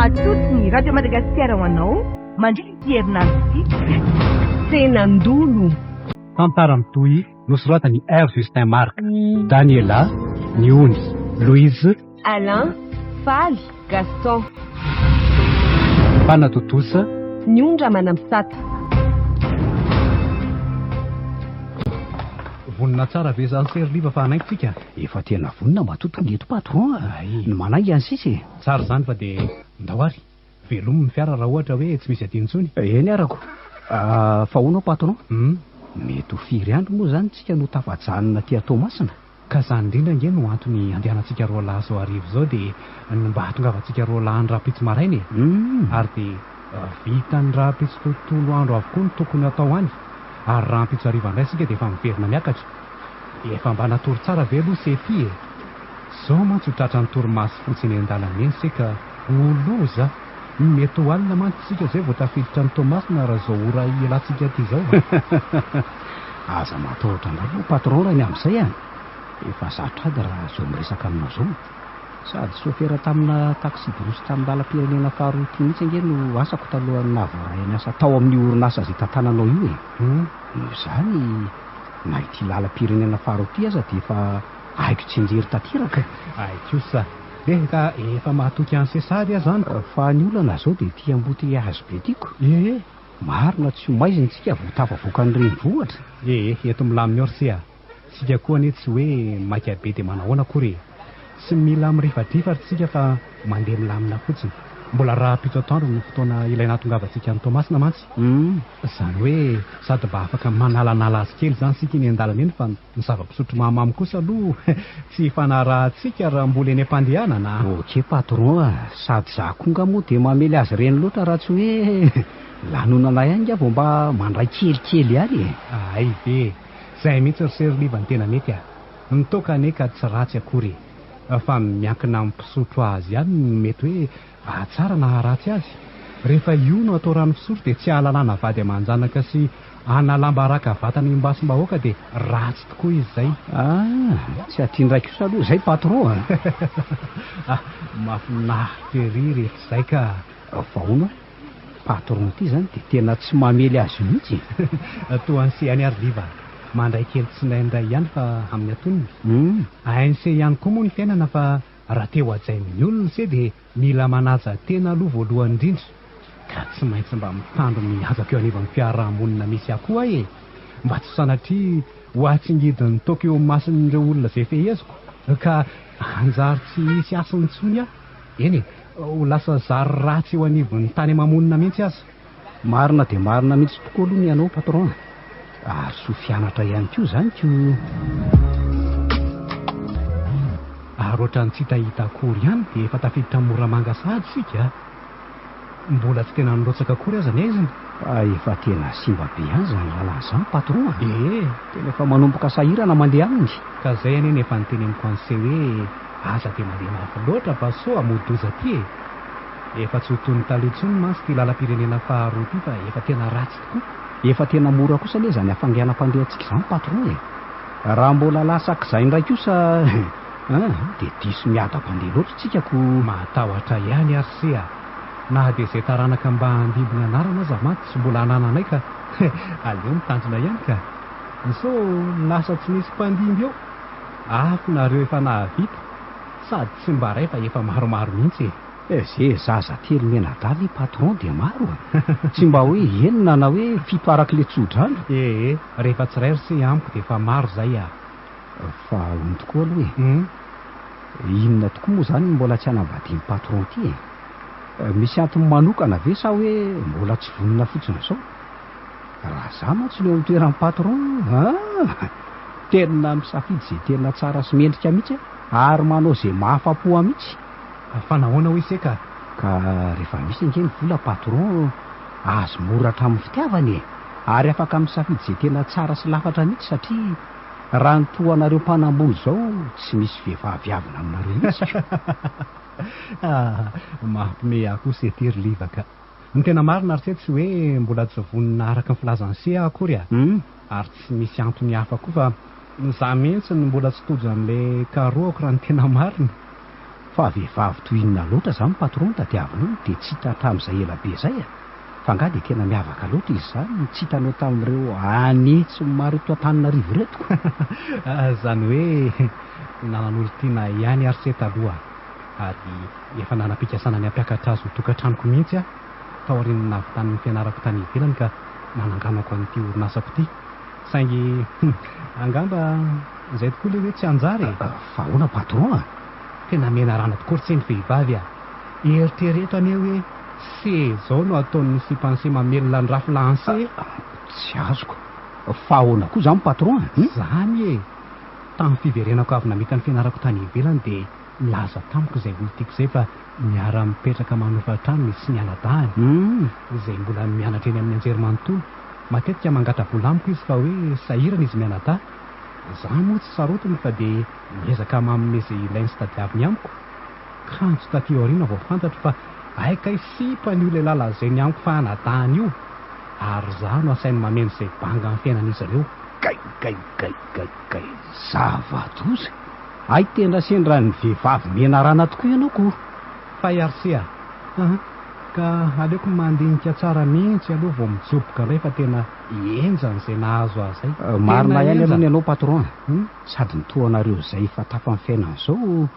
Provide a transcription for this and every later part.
Atolotry ny Radio Madagasikara ho anao mandritra ity herinandro ity. Tsenandolo. Tantara mitohy nosoratan'i R. Justin Marc, Daniela, Ny Ony, Louise, Alain, Faly, Gaston. Mpanatontosa. Ny Ony Ramanamisata. Vonona tsara ve zany se ry Liva fa hanainga tsika? Efa tena vonona matoa tonga eto patron a! Ny manainga ny sisa e! Tsara izany fa dia ndao ary, velomy ny fiara raha ohatra hoe tsy misy adino intsony. Eny arako. Fa hono aho patron, mety ho firy andro moa izany tsika no tafajanona aty Toamasina? Ka izany indrindra ange no antony andehanantsika roalahy izao hariva izao dia ny mba hahatongavantsika roalahy any rahampitso maraina e! Ary dia vitan'ny rahampitso tontolo andro avokoa ny tokony hatao any, ary rahampitso hariva indray isika dia efa miverina miakatra. Efa mba natory tsara ve aloha se ty e? Zao mantsy ho tratran'ny torimaso fotsy eny an-dalana eny se ka ho loza! Mety ho alina mantsy isika zay vao tafiditra any Toamasina raha zao ora ialantsika aty zao a! Aza matahotra indray aloha patron raha ny amin'izay a! Efa zatra ady raha zao miresaka aminao zao. Sady sôfera tamina taxi-brousse tamin'ny lalam-pirenena faharoa ity mihitsy ange no asako talohan'ny nahavoaray ny asa tao amin'io orinasa izay tantananao io e! Noho izany, na ity lalam-pirenena faharoa ity aza dia efa haiko tsianjery tanteraka. Hay kosa! Eh, ka efa mahatoky an'i Sesady aho izany. Fa ny olana izao dia ity embouteillage be ity ko. Eh! Marina tsy ho maizina isika vao tafavoaka ny renivohitra. Eh, eto milamina eo ry se a! Tsika koa anie tsy hoe maika be dia manahoana akory e! Tsy mila mirifadrifatra tsika fa mandeha milamina fotsiny. Mbola rahampitso atoandro no fotoana ilaina hahatongavantsika any Toamasina mantsy. Izany hoe sady mba afaka manalanala azy kely izany isika eny an-dalana eny fa ny zava-pisotro mahamamo kosa aloha tsy hifanarahantsika raha mbola eny am-pandehanana a! Ok patron a! Sady za koa nga moa dia mamely azy ireny loatra raha tsy hoe lanonana ihany nga vao mba mandray kelikely ihany e! Hay ve! Izay mihitsy ry se ry Liva no tena mety a! Ny toaka anie ka tsy ratsy akory e! Fa miankina amin'ny mpisotro azy ihany no mety hoe hahatsara na haharatsy azy. Rehefa io no atao rano fisotro dia tsy ahalalana vady aman-janaka sy analam-baraka vatana imasom-bahoaka dia ratsy tokoa izy izay. Ah! Tsy aty indray kosa aloha izay patron a! Ah! Mahafinaritra ery rehefa izay ka! Fa hono a! Patron ty zany dia tena tsy mamely azy mihitsy e! Toa an'i se ihany ary Liva a! Mandray kely tsindraindray ihany fa amin'ny antonony. Hain'i se ihany koa moa ny fiainana fa raha te ho hajain'ny olona se dia mila manaja tena aloha voalohany indrindra. Ka tsy maintsy mba mitandro ny hajako eo anivon'ny fiarahamonina misy ahy koa aho e! Mba tsy sanatria ho atsingidin'ny toaka eo imason'ireo olona izay feheziko ka hanjary tsy hisy hasiny intsony aho. Eny e, ho lasa zary ratsy eo anivon'ny tany ama-monina mihitsy aza. Marina dia marina mihitsy tokoa aloha ny anao patron a! Ary soa fianatra ihany koa izany ko! Ary ohatran'ny tsy hitahita akory ihany dia efa tafiditra amin'i Moramanga sahady isika a! Mbola tsy tena nirotsaka akory aza ny aizina. Fa efa tena simba be ihany izany lalana izany patron a! Ee! Tena efa manomboka sahirana mandeha aminy. Ka izay anie no efa niteneniko an'i se hoe Aza dia mandeha mafy loatra fa sao hamoa-doza aty e! Efa tsy ho toy ny taloha intsony mantsy ity lalam-pirenena faharoa ity fa efa tena ratsy tokoa. Efa tena mora kosa anie izany hafangainam-pandehantsika izany patron e! Raha mbola lasak'izay indray kosa an! dia diso miadam-pandeha loatra isika ko! Mahatahotra ihany ary se a! Na dia izay taranaka mba handimby ny anarana aza mantsy tsy mbola anananay ka aleo mitandrina ihany ka! Sao lasa tsy misy mpandimby eo! Afo nareo efa nahavita sady tsy mba ray fa efa maromaro mihitsy e. Eh ze zaza telo mianadahy ve patron dia maro a! Tsy mba hoe enina na hoe fito arak'le tso-drano. Ee, rehefa tsy ray ry se amiko dia efa maro zay a! Fa hono tokoa aloha e! Inona tokoa moa zany no mbola tsy hanambadian'i patron ty e? Misy antony manokana ve sa hoe mbola tsy vonona fotsiny zao? Raha za mantsy no eo amin'ny toeran'i patron an! Tena misafidy izay tena tsara sy mendrika mihitsy aho ary manao izay mahafa-po ahy mihitsy. Fa nahoana hoy se ka? Ka rehefa misy ange ny vola patron azo mora hatramin'ny fitiavana e! Ary afaka misafidy izay tena tsara sy lafatra mihitsy satria raha ny toa anareo mpanambola izao tsy misy vehivavy avona aminareo mihitsy ko! Ah! Mampime ahy kosa ity ry Liva ka! Ny tena marina ry se tsy hoe mbola tsy vonona araka ny filazan'i se aho akory a! Ary tsy misy antony hafa koa fa za mihitsy no mbola tsy tojo an'ilay karohako raha ny tena marina. Fa vehivavy toy inona loatra izany patron no tadiavinao dia tsy hita hatramin'izay ela be izay a! Fa angaha dia tena miavaka loatra izy izany no tsy hitanao tamin'ireo an'hetsiny maro eto Antananarivo ireto? Izany hoe nanan'olon-tiana ihany ary se taloha ary efa nanam-pikasana ny hampiakatra azy ho tokantranoko mihitsy aho taorian'ny nahavitan'ny fianarako tany ivelany ka nananganako an'ity orinasako ity. Saingy angamba izay tokoa ilay hoe tsy anjara e! Fa ahoana patron a? Tena menarana tokoa ry se ny vehivavy a! Eritrereto anie hoe se izao no ataon'ny sipanse mamelona ny rafla anse e! Tsy azoko. Fa ahoana koa izany patron a? Izany e! Tamin'ny fiverenako avy namita ny fianarako tany ivelany dia nilaza tamiko izay olon-tiako izay fa miara-mipetraka manofa trano izy sy ny anadahiny, izay mbola mianatra eny amin'ny anjerimanontolo. Matetika mangata-bola amiko izy fa hoe sahirana izy mianadahy. Za moa tsy sarotiny fa dia miezaka manome izay ilainy sy tadiaviny amiko. Kanjo taty aoriana vao fantatro fa hay kay sipany io lehilahy lazainy amiko fa anadahiny io. Ary za no asainy mameno izay banga amin'ny fiainan'izy ireo. Kay kay kay kay kay zava-doza! Hay tena sendra ny vehivavy menarana tokoa ianao ko! Fa i Arse a! Aha! Ka aleoko mandinika tsara mihitsy aloha vao mijoboka indray fa tena henjana izay nahazo ahy izay. Marina Tena ihany aloha ny henjana. anao patron a! Hum? Sady ny toa anareo izay efa tafa ny fiainana izao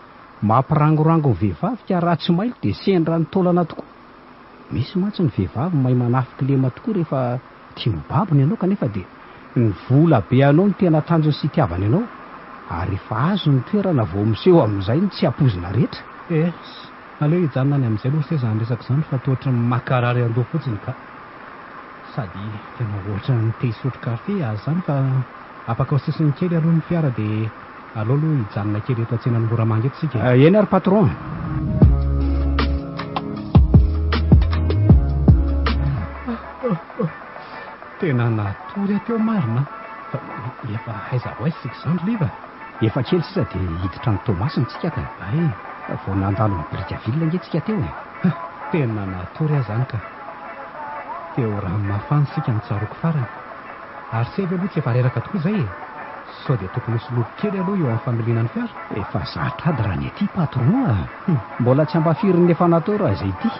mampirangorango ny vehivavy ka raha tsy mailo dia sendra ny taolana tokoa. Misy mantsy ny vehivavy mahay manafy kilema tokoa rehefa tiany ho babony ianao kanefa dia ny vola be anao no tena tanjony sy itiavany anao ary rehefa azo ny toerana vao miseho amin'izay ny tsy ampoizina rehetra. Es, aleo hijanona any amin'izay aloha se izany resaka izany fa toa ohatran'ny mankarary andoha fotsiny ka. Sady tena ohatran'ny te hisotro kafe aza izany fa apakao sisiny kely aloha ny fiara dia aleo aloha hijanona kely eto an-tsenan'i Moramanga eto isika e. Eny ary patron a. Tena natory aho teo marina fa efa aiza ho aiza isika izany ry Liva? Efa kely sisa dia hiditra any Toamasina tsika ka. Hay. Vao nandalo ny Brickaville ange tsika teo e. Ha! Tena natory aho izany ka. Teo Ranomafana isika no tsaroako farany. Ary se ve aloha tsy efa reraka tokoa izay e? Sao dia tokony ho soloiko kely aloha eo amin'ny familiana ny fiara? Efa zatra ady raha ny aty patron a! Mbola tsy ampafirin'ny efa natao raha izay ity.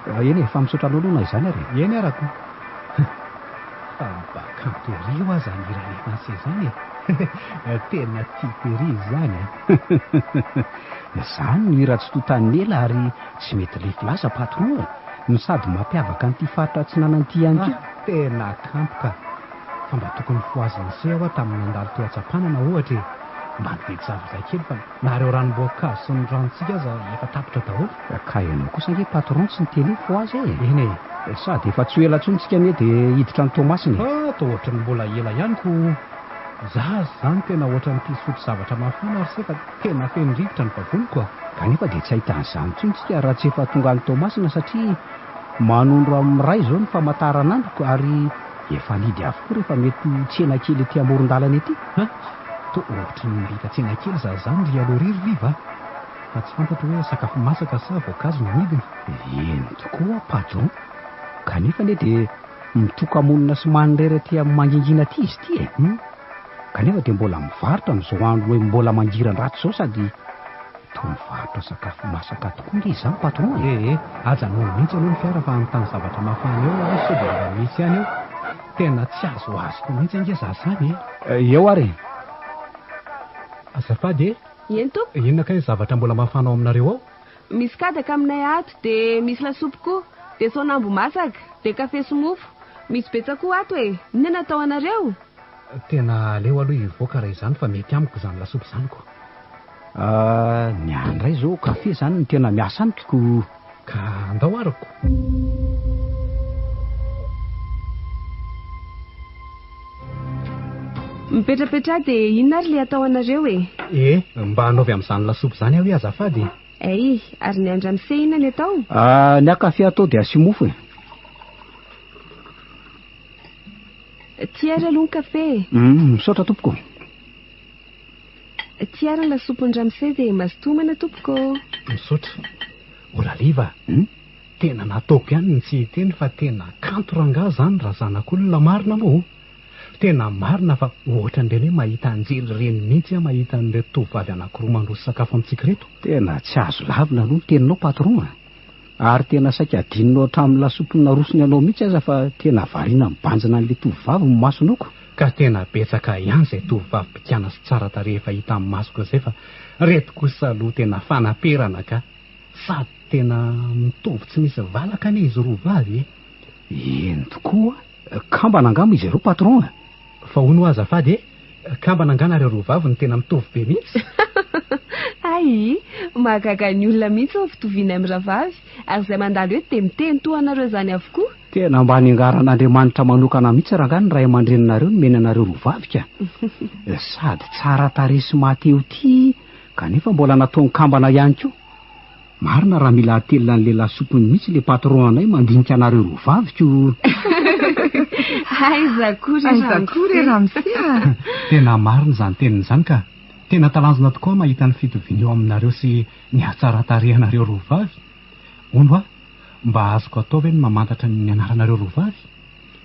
Eny e, fa misaotra anao aloha na izany ary e. Eny arako. Fa mba kanto ery hoa zany hira alefan'se zany e! Tena tiako ery izy zany a! Zany no hira tsy tontan'ny ela ary tsy mety lefy laza patron e! No sady mampiavaka an'ity faritra atsinanana ity ihany koa. Tena kanto ka! Fa mba tokony fohazin'se aho tamin'ny nandalo teo Antsapanana ohatra e! Mba nividy zavatra kely fa na ireo ranom-boankazo sy ny ranontsika aza efa tapitra daholo. Ka ianao kosa ange patron tsy niteny hoe fohaza e! Eny e! Sady efa tsy ho ela intsony tsika anie dia hiditra any Toamasina e! Ah, toa ohatran'ny mbola ela ihany ko! Za aza izany tena ohatran'ny tia hisotro zavatra mafana ry se fa tena feno rivotra ny vavoniko a! Kanefa dia tsy hahita an'izany intsony tsika raha tsy efa tonga any Toamasina satria manondro amin'ny iray izao ny famataranandroko ary efa nidy avokoa rehefa mety ho tsena kely ety amoron-dalana ety. Ha! Toa ohatran'ny nahita tsena kely za izany ry aloha ry ry Liva a! Fa tsy fantatro hoe sakafo masaka sa voankazo no amidiny. Eny tokoa patron, kanefa anie dia mitoka-monina sy manirery aty amin'ny mangingina aty izy ity e! Kanefa dia mbola mivarotra amin'izao andro hoe mbola mangiran-dratsy izao sady toa mivarotra sakafo masaka tokoa nge izany patron e! Ee, ajanony mihitsy aloha ny fiara fa hanontany zavatra mafana eo aho sao dia mba misy ihany eo. Tena tsy azoazoko mihitsy ange za zany e! Eo ary e! Azafady e! Eny tompoko. Inona kay ny zavatra mbola mafana ao aminareo ao? Misy kadaka aminay ato, dia misy lasopy koa, dia saonambo masaka, dia kafe sy mofo. Misy betsa koa ato e! Inona no atao anareo? Tena aleo aloha hivoaka raha izany fa mety amiko izany lasopy izany ko. Ah, ny ahy indray izao kafe izany no tena miasa amiko ko. Ka andao ary ko. Mipetrapetraha dia inona ary ilay atao anareo e? Eh, mba anaovy amin'izany lasopy izany aho hoe azafady e. Ay, ary ny an-dramose inona ny atao? Ah, ny ahy kafe atao dia asio mofo e. Ty ary aloha ny kafe e. Misaotra tompoko. Ty ary ny lasopin-dramose dia mazotoa homana tompoko ô. Misaotra. O Raliva a! Tena nataoko ihany ny tsy hiteny fa tena kanto rangaha zany raha zanak'olona marina moa o! Tena marina fa ohatran'ireny hoe mahita anjely ireny mihitsy aho mahita an'ireto tovovavy anankiroa mandroso sakafo amintsika ireto. Tena tsy azo lavina aloha ny teninao patron a! Ary tena saika adinonao hatramin'ny lasopy narosony anao mihitsy aza fa tena variana mibanjina an'ilay tovovavy ny masonao ko. Ka tena betsaka ihany izay tovovavy bikàna sy tsara tarehy efa hita amin'ny masoko izay fa reto kosa aloha tena fanaperana ka! Sady tena mitovy tsy misy valaka anie izy roa vavy e! Eny tokoa, kambana angamba izy ireo patron a! Fa hono hoa azafady e! Kambana angaha nareo roa vavy no tena mitovy be mihitsy? Hay! Mahagaga ny olona mihitsy ny fitovianay mirahavavy, ary izay mandalo eto dia miteny toa anareo izany avokoa. Tena mba niangaran'Andriamanitra manokana mihitsy rangahy ny ray aman-dreninareo nomeny anareo roa vavy ka! Sady tsara tarehy sy maha-te-ho tia kanefa mbola nataony kambana ihany koa. Marina raha mila atelina an'le lasopiny mihitsy le patron anay mandinika anareo roa vavy ko. Aiza koa ry Aiza koa re ramose a! Tena marina izany teniny izany ka. Tena talanjona tokoa aho mahita ny fitoviana eo aminareo sy ny hatsaran-tarehanareo roa vavy. Hono hoa, mba azoko atao ve ny mamantatra ny anaranareo roa vavy?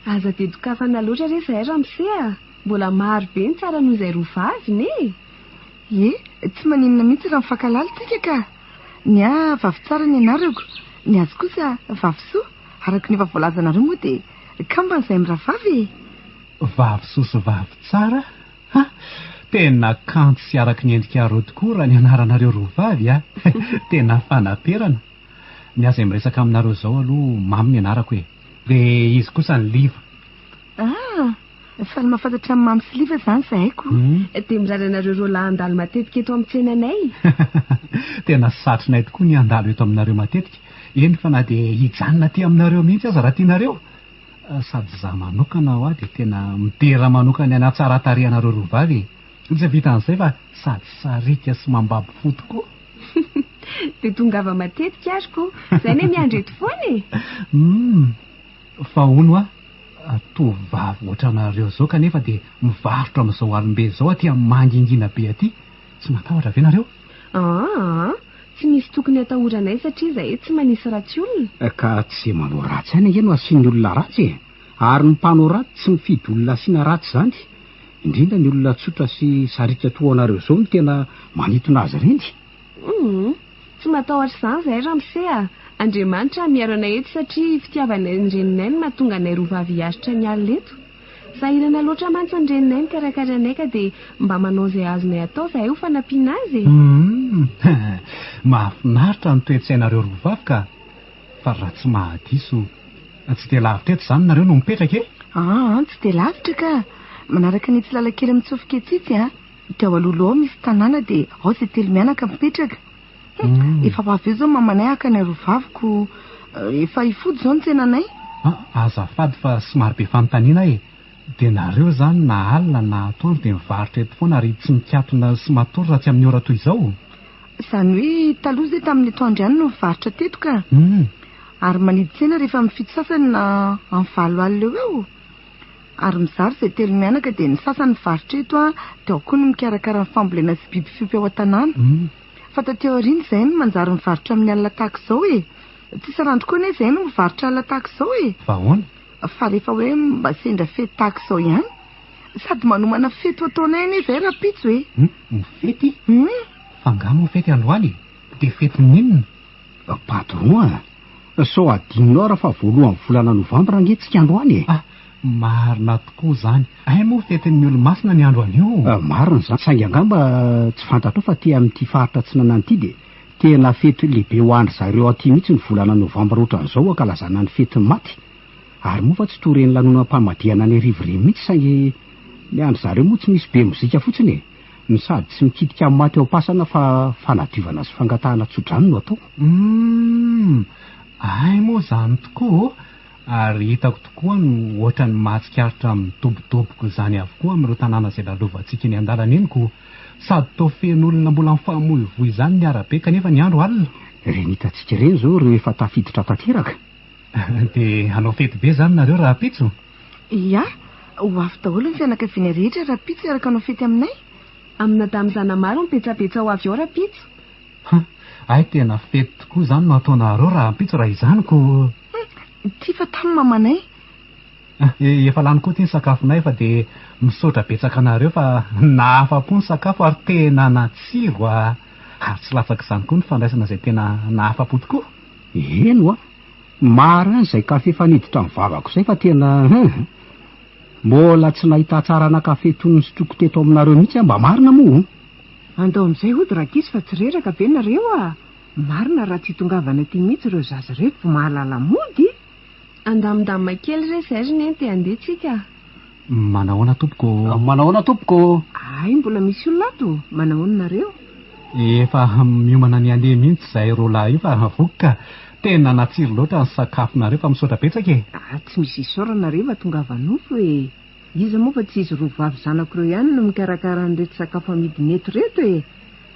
Aza dia dokafana loatra re izahay ramose a! Mbola maro be ny tsara noho izay roa vavy ne! Ie, tsy maninona mihitsy raha mifankahalala tsika ka! Ny ahy vavy tsara ny anarako, ny azy kosa vavy soa, araka ny efa voalazanareo moa dia kambana izahay mirahavavy e! Vavy soa sy vavy tsara? Ha! Tena kanto sy araka ny endrikareo tokoa raha ny anaranareo roa vavy a! Tena fanaperana! Ny ahy izay miresaka aminareo izao aloha Mamy ny anarako e! Dia izy kosa ny Liva. Ah! Faly mahafantatra an'i Mamy sy Liva izany izahay ko. Dia mirary anareo roa lahy handalo matetika eto amin'ny tsenanay. Tena satrinay tokoa ny handalo eto aminareo matetika, eny fa na dia hijanona aty aminareo mihitsy aza raha tianareo. Sady izaho manokana hoa dia tena midera manokana ny hatsaran-tarehanareo roa vavy e. Tsy vitan'izay fa sady sariaka sy mambabo fo tokoa. Dia tongava matetika ary ko. Izay anie miandry eto foana e. Humm. Fa hono hoa, tovovavy ohatranareo izao kanefa dia mivarotra amin'izao alim-be izao aty amin'ny mangingina be aty, tsy matahotra ve nareo? Aa, tsy misy tokony atahoranay satria izahay tsy manisy ratsy olona. Ka tsy izay manao ratsy ihany ange no asian'ny olona ratsy e! Ary ny mpanao ratsy tsy mifidy olona asiana ratsy izany, indrindra ny olona tsotra sy sariaka toa anareo izao no tena manintona azy ireny. Humm. Tsy matahotra izany izahay ramose a! Andriamanitra miaro anay eto satria fitiavanay ny reninay no mahatonga anay roa vavy hiaritra ny alina eto. Sahirana loatra mantsy ny reninay mikarakara anay ka dia mba manao izay azonay atao izahay ho fanampiana azy e! Humm. Mahafinaritra ny toe-tsainareo roa vavy ka! Fa raha tsy mahadiso, tsy dia lavitra eto izany nareo no mipetraka e? Aa, tsy dia lavitra ka! Manaraka an'itsy lalan-kely mitsofoka etsy itsy an! Dia ao alohaloha ao misy tanàna dia ao izay telo mianaka mipetraka. Hum, efa ho avy eo izao mamanay haka anay roa vavy ko efa hifody izao ny tsenanay. Ah, azafady fa somary be fanontaniana e! Dia nareo izany na alina na atoandro dia mivarotra eto foana ary tsy mikatona sy matory raha tsy amin'ny ora toy izao? Izany hoe taloha izay tamin'ny atoandro ihany no mivarotra teto ka. Ary manidy tsena rehefa amin'ny fito sasany na amin'ny valo alina eo eo. Ary mizara izay telo mianaka dia ny sasany mivarotra eto an, dia ao koa ny mikarakara ny fambolena sy biby fiompy ao an-tanàna. Fa taty aoriana izay no manjary mivarotra amin'ny alina tahaka izao e! Tsy isan'andro koa anie izay no mivarotra alina tahaka izao e! Fa ahoana? Fa rehefa hoe mba sendra fety tahaka izao ihany. Sady manomana fety ho ataonay anie izay rahampitso e! Hum, fety? Hum! Fa angaha moa fety androany e? Dia fetin'ny inona? Patron a! Sao adinonao ary fa voalohan'ny volana novambra ange tsika androany e! Ah! Marina tokoa izany. Hay moa fetin'ny olomasina ny andro anio. Marina izany, saingy angamba tsy fantatrao fa aty amin'ity faritra atsinanana ity dia tena fety lehibe ho an-dry zareo aty mihitsy ny volana novambra ohatran'izao ankalazana ny fetin'ny maty. Ary moa fa tsy toa ireny lanonam-pamadihana any Arivo ireny mihitsy saingy ny an-dry zareo moa tsy misy be mozika fotsiny e! No sady tsy mikitika amin'ny maty ao am-pasana fa fanadiovana sy fangatahana tso-drano no atao. Humm! Hay moa izany tokoa ô! Ary hitako tokoa no ohatran'ny mahatsikaritra midobodoboka izany avokoa amin'ireo tanàna izay lalovantsika eny an-dalana eny ko! Sady toa feno olona mbola mifamoivoy izany ny arabe kanefa ny andro alina. Ireny hitantsika ireny izao ireo efa tafiditra tanteraka. Dia hanao fety be izany nareo rahampitso? Ia, ho avy daholo ny fianakaviana rehetra rahampitso hiaraka hanao fety aminay. Amina dame Zanamaro ny petsapetsa ho avy ao rahampitso. Ha, hay tena fety tokoa izany no hataonareo rahampitso raha izany ko. Hum, tia fa tany mamanay. Efa lany koa ity ny sakafonay fa dia misaotra betsaka anareo fa nahafa-po ny sakafo ary tena natsiro a! Ary tsy latsak'izany koa ny fandraisana izay tena nahafa-po tokoa. Eny oa! Maro ihany izay kafe efa niditra ny vavako izay fa tena hum! Mbola tsy nahita hatsarana kafe toy ny nosotroiko teto aminareo mihitsy aho mba marina moa o! Andao amin'izay hody rankizy fa tsy reraka ve nareo a! Marina raha tsy hitongavana aty mihitsy ireo zaza ireto vao mahalala mody. Andamindamina kely re izay ry neny dia handeha tsika a! Manahoana tompoko ô! Manahoana tompoko ô! Hay mbola misy olona ato? Manahoana nareo? Efa miomana ny handeha mihitsy izahay roalahy io fa voky ka! Tena natsiro loatra ny sakafonareo fa misaotra betsaka e! Ah, tsy misy isaorana re fa tongava nofo e! Iza moa fa tsy izy roa vavy zanako ireo ihany no mikarakara an'ireto sakafo amidiny eto ireto e!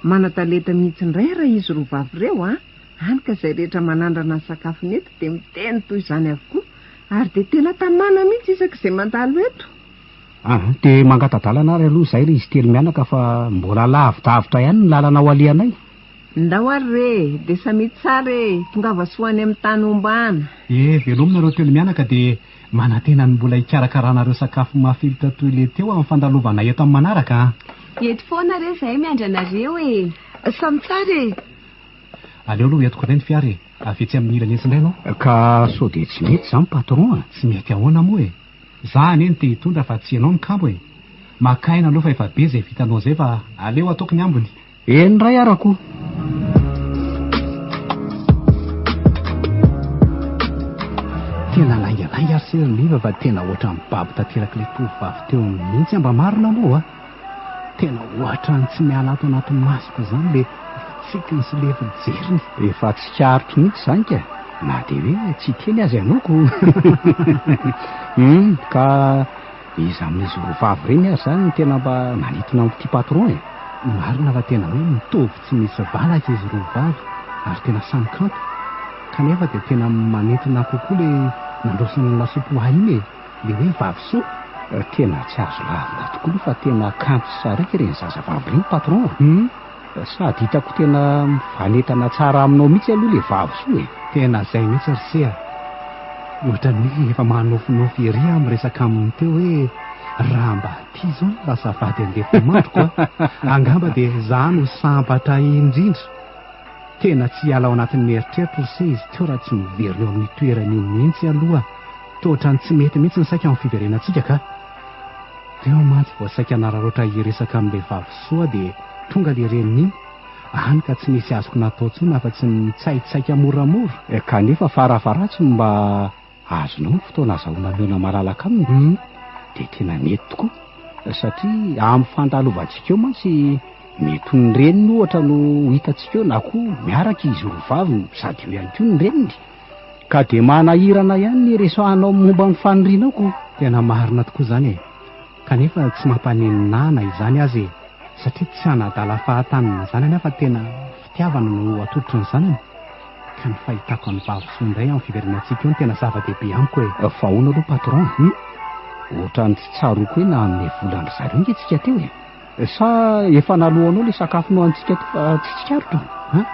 Manan-talenta mihitsy indray raha izy roa vavy ireo an! Hany ka izay rehetra manandrana ny sakafony eto dia miteny toy izany avokoa ary dia tena tamana mihitsy isaky izay mandalo eto. Ah, dia mangata-dalana ary aloha izahay ry izy telo mianaka fa mbola lavidavitra ihany ny lalana ho alehanay. Ndao ary re, dia samia tsara e, tongava soa any amin'ny tany ombana. Eh, veloma nareo telo mianaka dia manantena ny mbola hikarakaranareo sakafo mafilotra toy ilay teo amin'ny fandalovanay eto amin'ny manaraka an. Eto foana re izahay miandry anareo e. Samy tsara e. Aleo aloha entiko indray ny fiara e! Avy etsy amin'ny ilany etsy indray ianao. Ka sao dia tsy mety izany patron a! Tsy mety ahoana moa e! Za anie no te hitondra fa tsy ianao no kamo e! Maka aina aloha fa efa be izay vitanao izay fa aleo ataoko ny ambiny. Eny indray ara ko! Tena laingalainga ary se ry Liva fa tena ohatran'ny babo tanterak'ilay tovovavy teo mihitsy aho mba marina moa a! Tena ohatran'ny tsy miala ato anaty masoko izany le fitsikiny sy le fijeriny. Efa tsikaritro mihitsy izany ka! Na dia hoe tsy hiteny aza ianao ko! Hum, ka iza amin'izy roa vavy ireny ary izany no tena mba nanintona an'ity patron e? Marina fa tena hoe mitovy tsy misy valaka izy roa vavy ary tena samy kanto. Kanefa dia tena manintona kokoa le nandroso ny lasopy ho ahy iny e! Le hoe vavy soa. Tena tsy azo lavina tokoa aloha fa tena kanto sy sariaka ireny zazavavy ireny patron a! Hum! Sady hitako tena mifanentana tsara aminao mihitsy aloha le vavy soa e! Tena zay mihitsy ry se a! Ohatran'ny hoe efa manofinofy ery aho miresaka aminy teo hoe raha mba aty izao no lasa vady andefimandriko a! Angamba dia za no sambatra indrindra! Tena tsy hiala ao anatin'ny eritreritro ry se izy teo raha tsy miverina eo amin'io toerana io mihitsy aloha. Toa ohatran'ny tsy mety mihitsy ny saika amin'ny fiverenantsika ka. Teo mantsy vao saika nararaotra hiresaka amin'ilay vavy soa dia tonga ilay reniny iny. Hany ka tsy nisy azoko natao intsony afa-tsy ny nitsaitsaika moramora. Kanefa farafaharatsiny mba azonao ny fotoana azahoana mihaona malalaka aminy dia tena mety tokoa satria amin'ny fandalovantsika eo mantsy mety ho ny reniny ohatra no ho hitantsika eo na koa miaraka izy roa vavy sady eo ihany koa ny reniny ka dia manahirana ihany ny resahanao momba ny fanirianao ko. Tena marina tokoa izany e! Kanefa tsy mampanenina ahy na izany aza e! Satria tsy hanadala fahatany ny zanany aho fa tena fitiavana no atolotry ny zanany. Ka ny fahitako an'i Vavy soa indray amin'ny fiverenantsika eo no tena zava-dehibe amiko e! Fa ahoana aloha patron a? Ohatran'ny tsy tsaroako hoe nanome vola an-dry zareo ange tsika teo e! Sa efa naloanao ilay sakafo nohanintsika teo fa tsy tsikaritro? An?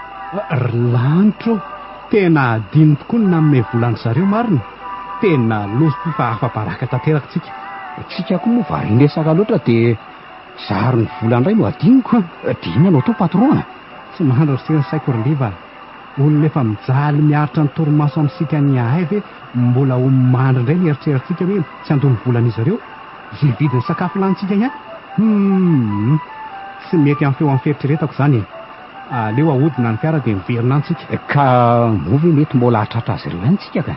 Ry lanitra ô! Tena adino tokoa ny nanome vola an-dry zareo marina! Tena loza ity fa afa-baraka tanteraka tsika. Tsika koa moa varian-dresaka loatra dia zary ny vola indray no adinoko. Dia inona no atao patron a? Tsy mandry ry se ny saiko ry Liva a! Olona efa mijaly miaritra ny torimaso amintsika ny ahay ve mbola ho mandry indray ny eritreritsika hoe tsy handoa ny volan'izy ireo? Izay vidin'ny sakafo lanintsika ihany? Humm! Tsy mety amin'ny feo amin'ny fieritreretako izany e! Aleo ahodina ny fiara dia miverina any tsika. Ka moa ve mety mbola hahatratra azy ireo ihany tsika ka?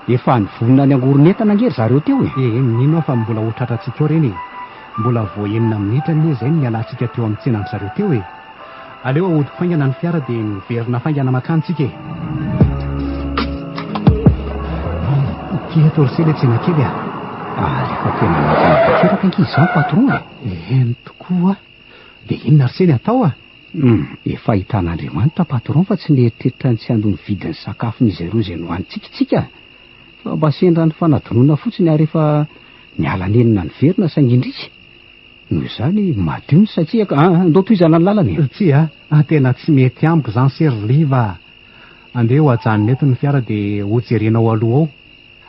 Efa nivonona ny angoron'entana ange ry zareo teo e! Ee, mino aho fa mbola ho tratrantsika eo ireny e! Mbola vao enina minitra anie izay no nialantsika teo amin'ny tsenan-dry zareo teo e! Aleo ahodiko faingana ny fiara dia miverina faingana makany tsika e! Ity eto ry se ilay tsena kely a! Ary efa tena mijanona tanteraka ange izany patron e! Eny tokoa! Dia inona ry se ny atao a? Hum, efa hitan'Andriamanitra patron fa tsy nieritreritra ny tsy handoa ny vidin'ny sakafon'izy ireo izay nohanintsika tsika fa mba sendra ny fanadinoana fotsiny ary efa niala nenina niverina saingy indrisy! Noho izany, madio ny saintsika ka, ah, ndao tohizana ny lalana e! Tsia, ah, tena tsy mety amiko izany se ry Liva a! Andeha ho ajanona eto ny fiara dia hojerena ao aloha ao.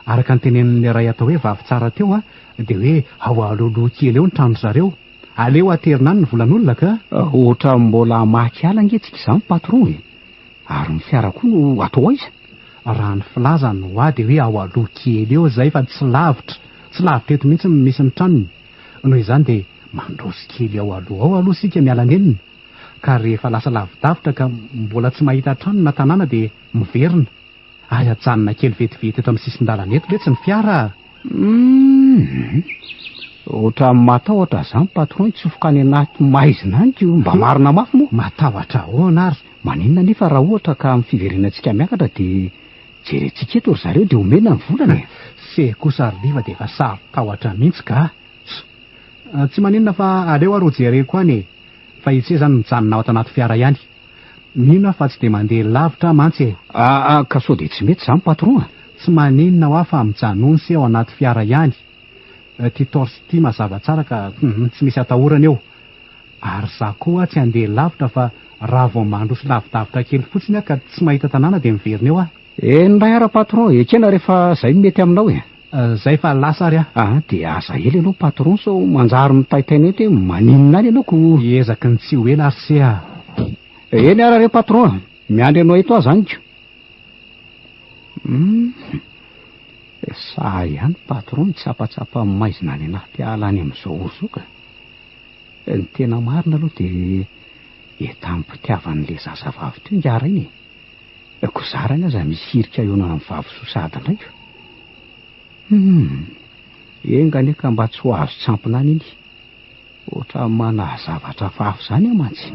Araka ny tenenin'ilay iray atao hoe vavy tsara teo a, dia hoe ao alohaloha kely eo ny tranon-dry zareo. Aleo aterina any ny volan'olona ka. Ohatran'ny mbola hamaky ala ange tsika izany patron e! Ary ny fiara koa no atao aiza? Raha ny filazany hoa dia hoe ao aloha kely eo izay fa tsy lavitra, tsy lavitra eto mihitsy no misy ny tranony. Noho izany dia mandroso kely ao aloha ao aloha isika miala nenina. Ka rehefa lasa lavidavitra ka mbola tsy mahita trano na tanàna dia miverina. Ary ajanona kely vetivety eto amin'ny sisin-dalana eto letsy ny fiara a! Humm! Ohatran'ny matahotra zany patron hitsofoka any anaty maizina any ko mba marina mafy moa. Matahotra ahoana ary? Maninona anefa raha ohatra ka amin'ny fiverenantsika miakatra dia jerentsika eto ry zareo dia omena ny volana e! Se kosa ry Liva dia efa saro-tahotra mihitsy ka! Tsy maninona fa aleo ary ho jereko any e! Fa i Tse zany mijanona ato anaty fiara ihany. Mino aho fa tsy dia mandeha lavitra aho mantsy e! Aa ka sao dia tsy mety izany patron a! Tsy maninona hoa fa mijanona se ao anaty fiara ihany. Ity torche ity mazava tsara ka hum tsy misy atahorana eo. Ary za koa tsy handeha lavitra fa raha vao mandroso lavidavitra kely fotsiny aho ka tsy mahita tanàna dia miverina eo aho. Eny ray ara patron, ekena rehefa zay no mety aminao e! Zay fa lasa ary aho. Ah dia aza ela ianao patron sao manjary mitaitaina eto hoe maninona any ianao ko. Hiezaky ny tsy ho ela ary se ah. Eny ara re patron a, miandry anao eto aho zany ko. Hum, sahy ihany patron mitsapatsapa maizina any anaty ala any amin'izao ora izao ka. Ny tena marina aloha dia entam-pitiavan'ilay zazavavy teo ingahy rainy e. Ko zarany aza misy hirika eo amin'ny vavy soa sahady indray ko. Hum, enga anie ka mba tsy ho azo tsampona any iny. Ohatran'ny manahy zavatra hafahafa izany aho mantsy.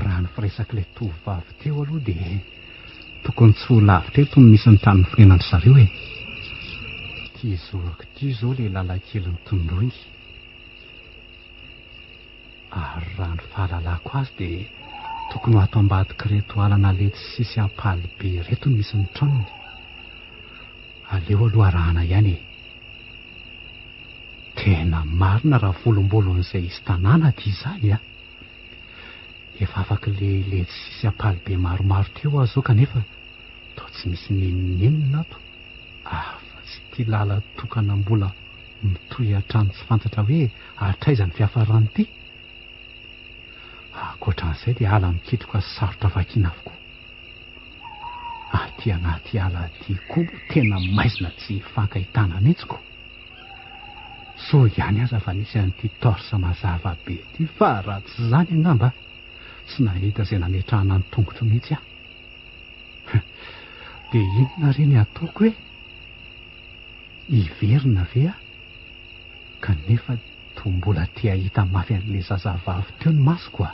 Raha ny firesak'ilay tovovavy teo aloha dia tokony tsy ho lavitra eto no misy ny trano fonenan-dry zareo e. Ity zoroko ity izao ilay lalan-kely notondroiny. Ary raha ny fahalalako azy dia tokony ho ato ambadik'ireto ala naletsy sy ampalibe ireto no misy ny tranony. Aleo aloha arahana ihany e. Tena marina raha volombolon'izay hisy tanàna aty izany a. Efa afaka le letsy sy ampalibe maromaro teo aho izao kanefa toa tsy misy n'inon'inona ato. Afa-tsy ity lala-tokana mbola mitohy hatrany tsy fantatra hoe hatraiza ny fiafaran'ity. Ankoatran'izay dia ala mikitroka sy sarotra vakiana avokoa. Aty anaty ala aty koa moa tena maizina tsy hifankahitana mihitsy ko. Soa ihany aza fa nisy an'ity torche mazava be ity fa raha tsy izany angamba tsy nahita izay nametrahana ny tongotro mihitsy aho. Dia inona re ny ataoko e? Hiverina ve aho? Kanefa toa mbola te hahita mafy an'ilay zazavavy teo ny masoko a!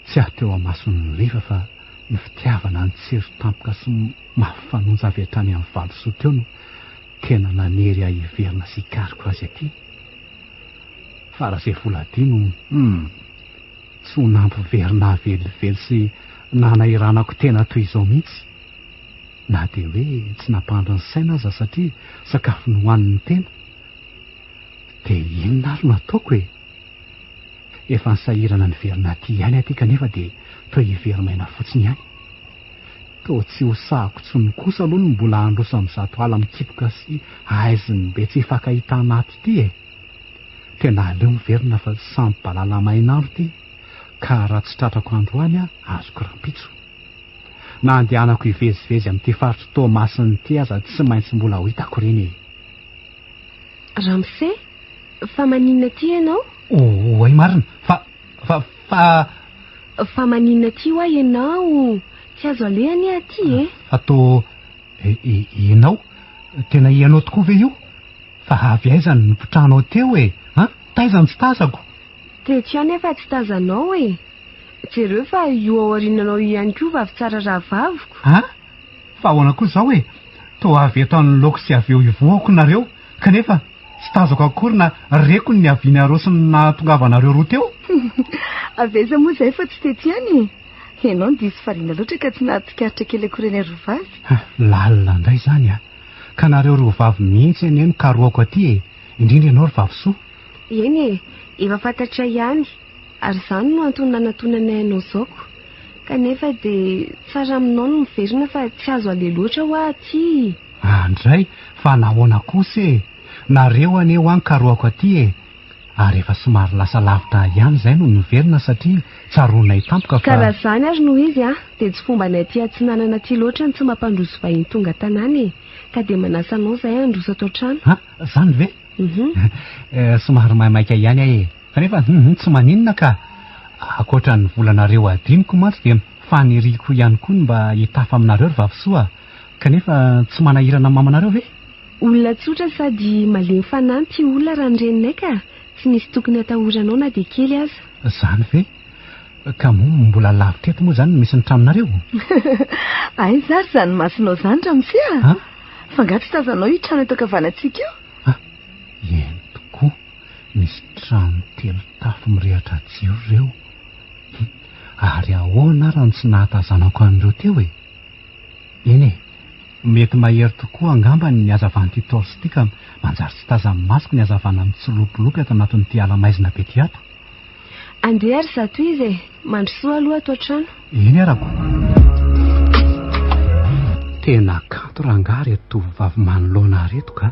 Tsy ahy teo amason'ny riva fa ny fitiavana nitsiry tampoka sy mafy fanonja avy hatrany amin'ny valisoa teo no tena nanery ahy hiverina sy hikaroka azy aty. Fa raha izay vola adino, hum! Tsy ho nampiverina ahy velively sy nanahiranako tena toy izao mihitsy. Na dia hoe tsy nampandry ny saina aza satria sakafo nohanin'ny tena. Dia inona ary no ataoko e? Efa nisahirana niverina aty ihany aty kanefa dia toa hivery-maina fotsiny ihany. Toa tsy ho sahako intsony kosa aloha ny mbola handroso amin'izato ala mikitroka sy haizim-be tsy hifankahitana ato ity e! Tena aleo miverina fa samy balala main'andro ity ka raha tsy tratrako androany aho azoko rahampitso. Na andehanako hivezivezy amin'ity faritr'i Toamasina ity aza tsy maintsy mbola ho hitako ireny e! Ramose, fa maninona aty ianao? Oay marina, fa, fa, fa. Fa maninona aty hoa ianao? Tsy azo aleha anie aty e! Fa toa ianao, tena ianao tokoa ve io? Fa avy aiza no nipotranao teo e? An? Taiza no tsy tazako? Teto ihany aho fa tsy tazanao e! Jereo fa io ao aoriananao io ihany koa vavy tsara rahavaviko. An? Fa ahoana koa izao e? Toa avy eto anoloako sy avy eo ivohoko nareo, kanefa tsy tazako akory na reko ny niavianareo sy ny nahatongavanareo roa teo. Avy aiza moa izahay fa tsy teto ihany e? Ianao no diso variana loatra ka tsy nahatsikaritra kely akory anay roa vavy. Lalina indray izany an! Ka nareo roa vavy mihitsy anie no karohako aty e! Indrindra ianao ry Vavisoa. Eny e! Efa fantatray ihany, ary izany no antony nanatonanay anao izao ko. Kanefa dia tsara aminao ny miverina fa tsy azo aleha loatra hoa aty. Andray, fa nahoana kosa e? Nareo anie hoa ny karohako aty e! Ary efa somary lasa lavitra ihany izay no niverina satria tsaroanay tampoka fa. Ka raha izany ary no izy an, dia tsy fombanay aty atsinanana aty loatra ny tsy mampandroso vahiny tonga an-tanàna e! Ka dia manasa anao izahay handroso ato an-trano. An! Izany ve? Hum. Somary maimaika ihany aho e! Kanefa hum tsy maninona ka! Ankoatra ny volanareo adinoko mantsy dia faniriako ihany koa ny mba hitafa aminareo ry Vavisoa a! Kanefa tsy manahirana ny mamanareo ve? Olona tsotra sady malemy fanahy ity olona raha ny reninay ka! Tsy misy tokony hatahoranao na dia kely aza. Izany ve? Ka moa mbola lavitra eto moa izany no misy ny tranonareo? Aiza ary izany masonao izany ramose a! An? Fa angaha tsy tazanao io trano eto ankavanantsika io? Ah! Eny tokoa, misy trano telotafo mirehatra jiro ireo. Ary ahoana ary no tsy nahatazanako an'ireo teo e? Eny e, mety mahery tokoa angamba ny hazavan'ity torche ity ka manjary tsy tazan'ny masoko ny hazavana mitsilopilopy ato anatin'ity ala maizina be ity ato. Andeha ry zato izy e! Mandrosoa aloha ato an-trano. Eny arako. Tena kanto rangaha reto tovovavy manoloana reto ka!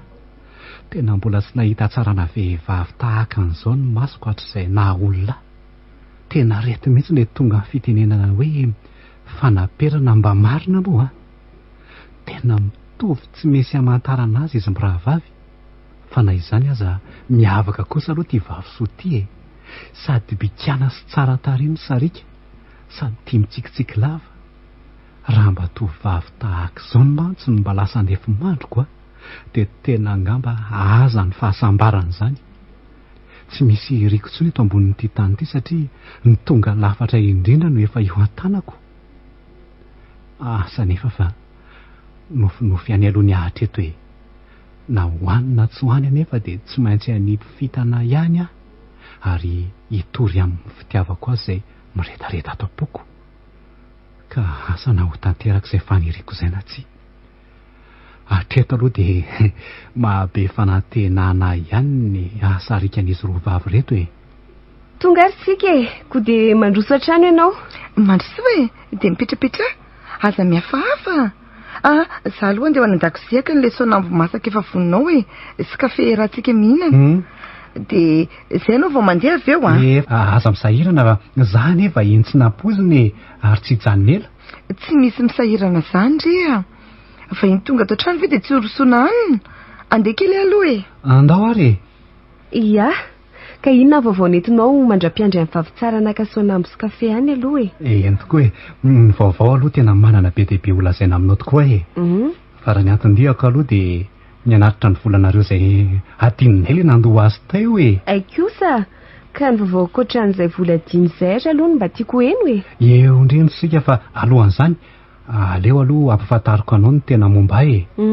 Tena mbola tsy nahita hatsarana vehivavy tahaka an'izao ny masoko hatrizay naha olona ahy. Tena reto mihitsy ilay tonga ny fitenenana hoe fanaperana mba marina moa a! Tena mitovy tsy misy hamantarana azy izy mirahavavy. Fa na izany aza miavaka kosa aloha ity Vavisoa ity e! Sady bikàna sy tsara tarehy no sariaka, sady tia mitsikitsiky lava. Raha mba tovovavy tahaka izao mantsy no mba lasa andefimandriko a! Dia tena angamba aza ny fahasambarana izany. Tsy misy iriko intsony eto ambonin'ity tany ity satria ny tonga lafatra indrindra no efa eo an-tanako. Asa anefa fa nofinofy ihany aloha ny ahy hatreto e! Na ho any na tsy ho any anefa dia tsy maintsy hanipy fintana ihany aho ary hitory amin'ny fitiavako azy izay miredareda ato am-poko. Ka asa na ho tanteraka izay faniriako izay na tsia. Hatreto aloha dia mahabe fanantenana ahy ihany ny hahasarikan'izy roa vavy ireto e! Tonga ary tsika e! Koa dia mandroso hatrany ianao. Mandrosoa e! Dia mipetrapetraha! Aza mihafahafa! Ah, za aloha andeha ho any an-dakozia ka ny lesoan'ambo masaka efa vonona ao e! Sy kafe iarahantsika mihinana. Dia izay ianao vao mandeha avy eo an! Eh, aza misahirana fa za anie vahiny tsy nampoizina e! Ary tsy hijanona ela. Tsy misy misahirana zany re a! Vahiny tonga ato an-trano ve dia tsy horosoana hanina? Andeha kely aloha e! Andao ary e! Ia! Ka inona vaovao nentinao mandra-piandry an'i Vavitsara naka soanambo sy kafe any aloha e? Eny tokoa e! Ny vaovao aloha tena manana be dia be ho lazaina aminao tokoa e! Fa raha ny anton-diako aloha dia ny hanatitra ny volanareo izay adinonay ilay nandoa azy teo e! Hay kosa! Ka ny vaovao ankoatran'izay vola dimy izay ary aloha no mba tiako ho heno e! Eo indrindra isika fa alohan'izany, aleo aloha ampahafantariko anao ny tena momba ahy e!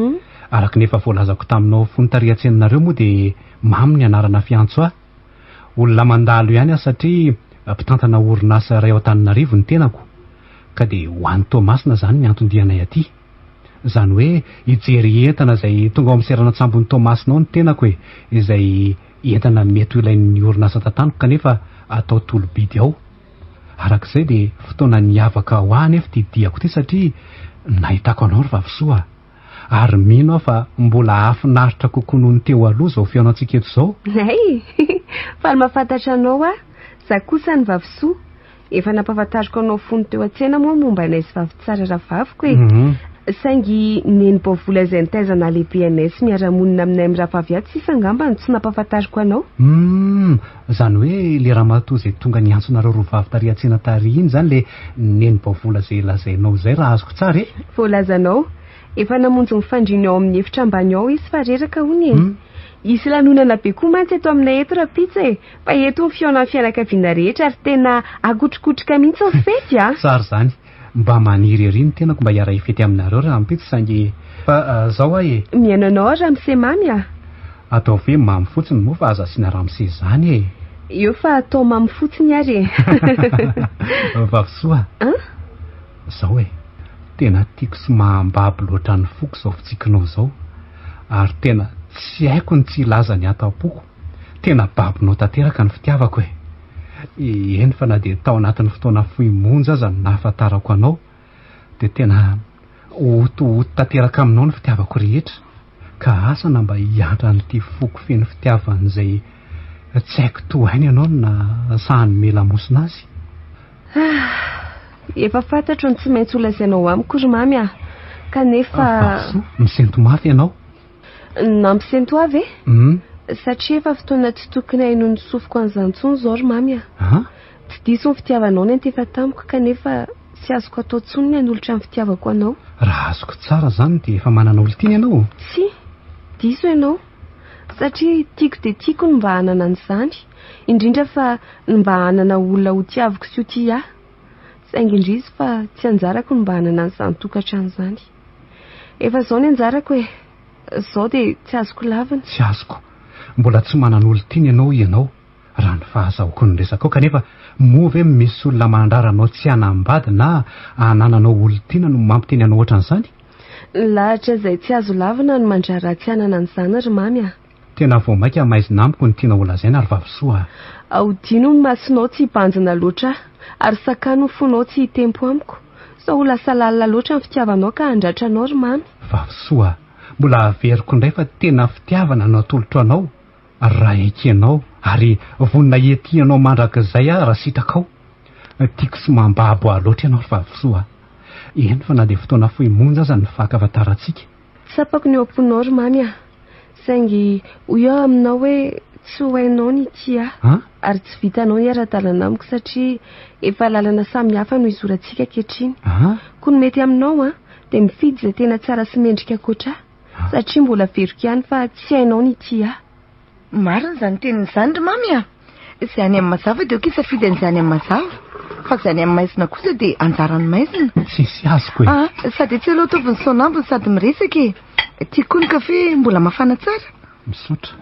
Araka ny efa voalazako taminao fony tary an-tsenanareo moa dia Mamy ny anarana fiantso ahy. Olona mandalo ihany aho satria mpitantana orinasa iray ao Antananarivo ny tenako. Ka dia ho any Toamasina izany ny anton-dianay aty. Izany hoe hijery entana izay tonga ao amin'ny seranan-tsambon'i Toamasina ao ny tenako e, izay entana mety ho ilain'ny orinasa tantaniko kanefa atao tolo-bidy ao. Araka izay dia fotoana niavaka ho ahy anefa ity diako ity satria nahitako anao ry Vavy-soa a! Ary mino aho fa mbola hahafinaritra kokoa noho ny teo aloha izao fihaonantsika eto izao. Hay! Faly mahafantatra anao aho. Za kosa ny Vavy-soa. Efa nampahafantariko anao fony teo an-tsena moa momba anay sy Vavitsara rahavaviko e. Saingy neny Baovola izay nitaiza nahalehibe anay sy miara-monina aminay mirahavavy ato sisa angamba no tsy nampahafantariko anao. Humm, izany hoe ilay ramatoa izay tonga niantso anareo roa vavy tary an-tsena tary iny izany ilay neny Baovola izay lazainao izay raha azoko tsara e? Voalazanao. Efa namonjy ny fandriany ao amin'ny efitra ambany ao izy fa reraka hono e. Hisy lanonana be koa mantsy eto aminay eto rahampitso e. Fa eto ny fihaonan'ny fianakaviana rehetra ary tena hakotrokotroka mihitsy ny fety a! Tsara izany. Mba maniry ery ny tenako mba hiara-hifety aminareo rahampitso saingy fa zao aho e! Mihaino anao aho ramose mamy a! Ataovy hoe mamy fotsiny moa fa aza asiana ramose izany e! Eo fa atao mamy fotsiny ary e! Vavy-soa! An? Zao e! Tena tiako sy mahambabo loatra ny foko izao fitsikinao izao ary tena tsy haiko ny tsy hilaza ny ato am-poko. Tena babonao tanteraka ny fitiavako e! Eny fa na dia tao anatin'ny fotoana fohy monja aza no nahafantarako anao dia tena hotohoto tanteraka aminao ny fitiavako rehetra ka asa na mba hiantra an'ity foko feno fitiavana izay tsy haiko tohaina ianao na sahy hanome lamosina azy. Ah, efa fantatro ny tsy maintsy holazainao amiko ry mamy ah. Kanefa. Valisoa, misento mafy ianao. Nampisento ahy ve? Hum. Satria efa fotoana tsy tokony hainoan'ny sofiko an'izany intsony izao ry mamy ah. Ah? Tsy diso ny fitiavanao niantefa tamiko kanefa tsy azoko atao intsony ny hanolotra ny fitiavako anao. Raha azoko tsara izany dia efa manana olon-tiana ianao? Tsia, diso ianao. Satria tiako dia tiako ny mba hanana an'izany, indrindra fa ny mba hanana olona ho tiaviko sy ho tia ahy. Saingy indrisy fa tsy anjarako ny mba hanana an'izany tokantrano izany. Efa izao ny anjarako e. Izao dia tsy azoko lavina. Tsy azoko. Mbola tsy manana olon-tiana ianao hoy ianao, raha ny fahazahoako ny resakao, kanefa moa ve misy olona mandrara anao tsy hanambady na hanananao olon-tiana no mampiteny anao ohatran'izany? Ny lahatra izay tsy azo lavina no mandrara ahy tsy hanana an'izany ry Mamy a! Tena vao mainka maizina amiko ny tianao holazaina ry Vavy-soa a! Ahodino ny masonao tsy hibanjina loatra ahy, ary sakano ny fonao tsy hitempo amiko, sao ho lasa lalina loatra ny fitiavanao ka handratra anao ry Mamy. Vavy-soa a! Mbola averiko indray fa tena fitiavana no atolotro anao, raha ekenao, ary vonona hiatia anao mandrakizay aho raha sitrakao. Tiako sy mambabo ahy loatra ianao ry Vavy-soa a! Eny fa na dia fotoana fohy monja aza ny fankafatarantsika. Tsapako ny eo am-ponao ry Mamy a! Saingy hoy aho aminao hoe tsy ho hainao ny hitia ahy. Ary tsy vitanao ny hiara-dalana amiko satria efa lalana samy hafa no izorantsika ankehitriny. Koa ny mety aminao an, dia mifidy izay tena tsara sy mendrika ankoatra ahy. Satria mbola veriko ihany fa tsy hainao ny hitia ahy. Marina izany teniny izany ry Mamy a! Izay any amin'ny mazava dia ok hisafidy an'izay any amin'ny mazava, fa izay any amin'ny maizina kosa dia anjaran'ny maizina. Tsisy azoko e! Ah, sady etsy aloha ataovy ny saonambony sady miresaka e! Tiako koa ny kafe mbola mafana tsara. Misaotra.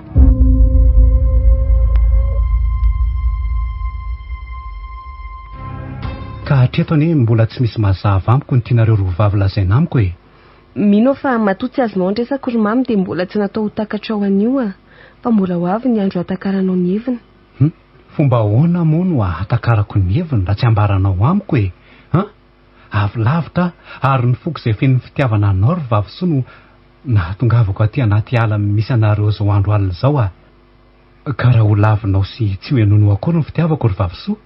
Ka hatreto anie mbola tsy misy mazava amiko ny tianareo roa vavy lazaina amiko e! Mino aho fa matoa tsy azonao ny resako ry Mamy dia mbola tsy natao ho takatrao anio a! Fa mbola ho avy ny andro hatakaranao ny heviny. Hum! Fomba ahoana moa no hahatakarako ny heviny raha tsy ambaranao amiko e? An! Avy lavitra aho ary ny foko izay feno fitiavana anao ry Vavy-soa no nahatongavako aty anaty ala misy anareo izao andro alina izao a! Ka raha ho lavinao sy tsy ho henoinao akory ny fitiavako ry Vavy-soa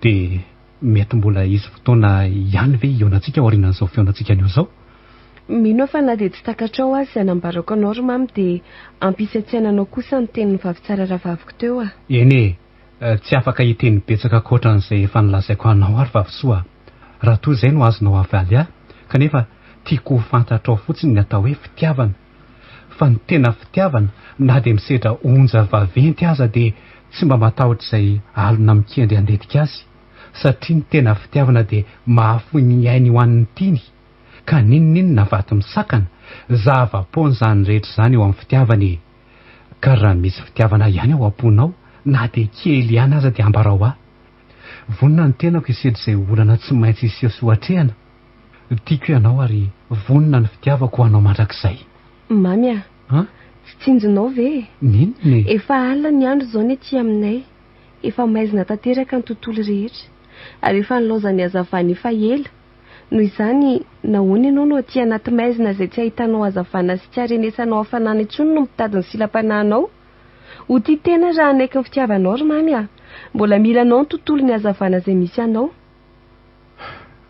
dia Mety mbola hisy fotoana ihany ve hihaonantsika aorianan'izao fihaonantsika anio izao? Mino aho fa na dia tsy takatrao aza izay nambarako anao ry Mamy dia hampisy an-tsaina anao kosa ny tenin'ny vavy tsara rahavaviko teo a! Eny e! Tsy afaka hiteny betsaka ankoatran'izay efa nolazaiko anao aho ry Vavy-soa a! Raha toa izay no azonao avaly ahy, kanefa tiako ho fantatrao fotsiny ny atao hoe fitiavana. Fa ny tena fitiavana, na dia misedra onja vaventy aza dia tsy mba matahotra izay alona mikendry handetika azy. Satria ny tena fitiavana dia mahafoy ny ainy ho an'ny tiany. Ka n'inon'inona vato misakana, zava-poana izany rehetra izany eo amin'ny fitiavana e! Ka raha misy fitiavana ihany ao am-ponao, na dia kely ihany aza dia ambarao ahy. Vonona ny tenako hisedra izay olana tsy maintsy hiseho sy ho atrehana. Tiako ianao ary vonona ny fitiavako ho anao mandrakizay. Mamy a! An? Tsy tsinjonao ve e? N'inona e? Efa alina ny andro izao ny aty aminay. Efa maizina tanteraka ny tontolo rehetra. Ary efa nilaozan'ny hazavana efa ela. Noho izany, nahoana ianao no aty anaty maizina izay tsy ahitanao hazavana sy tsy arenesanao hafanana intsony no mitady ny silam-panahinao? Ho tia tena raha hanaiky ny fitiavanao ry Mamy a! Mbola mila anao ny tontolon'ny hazavana izay misy anao.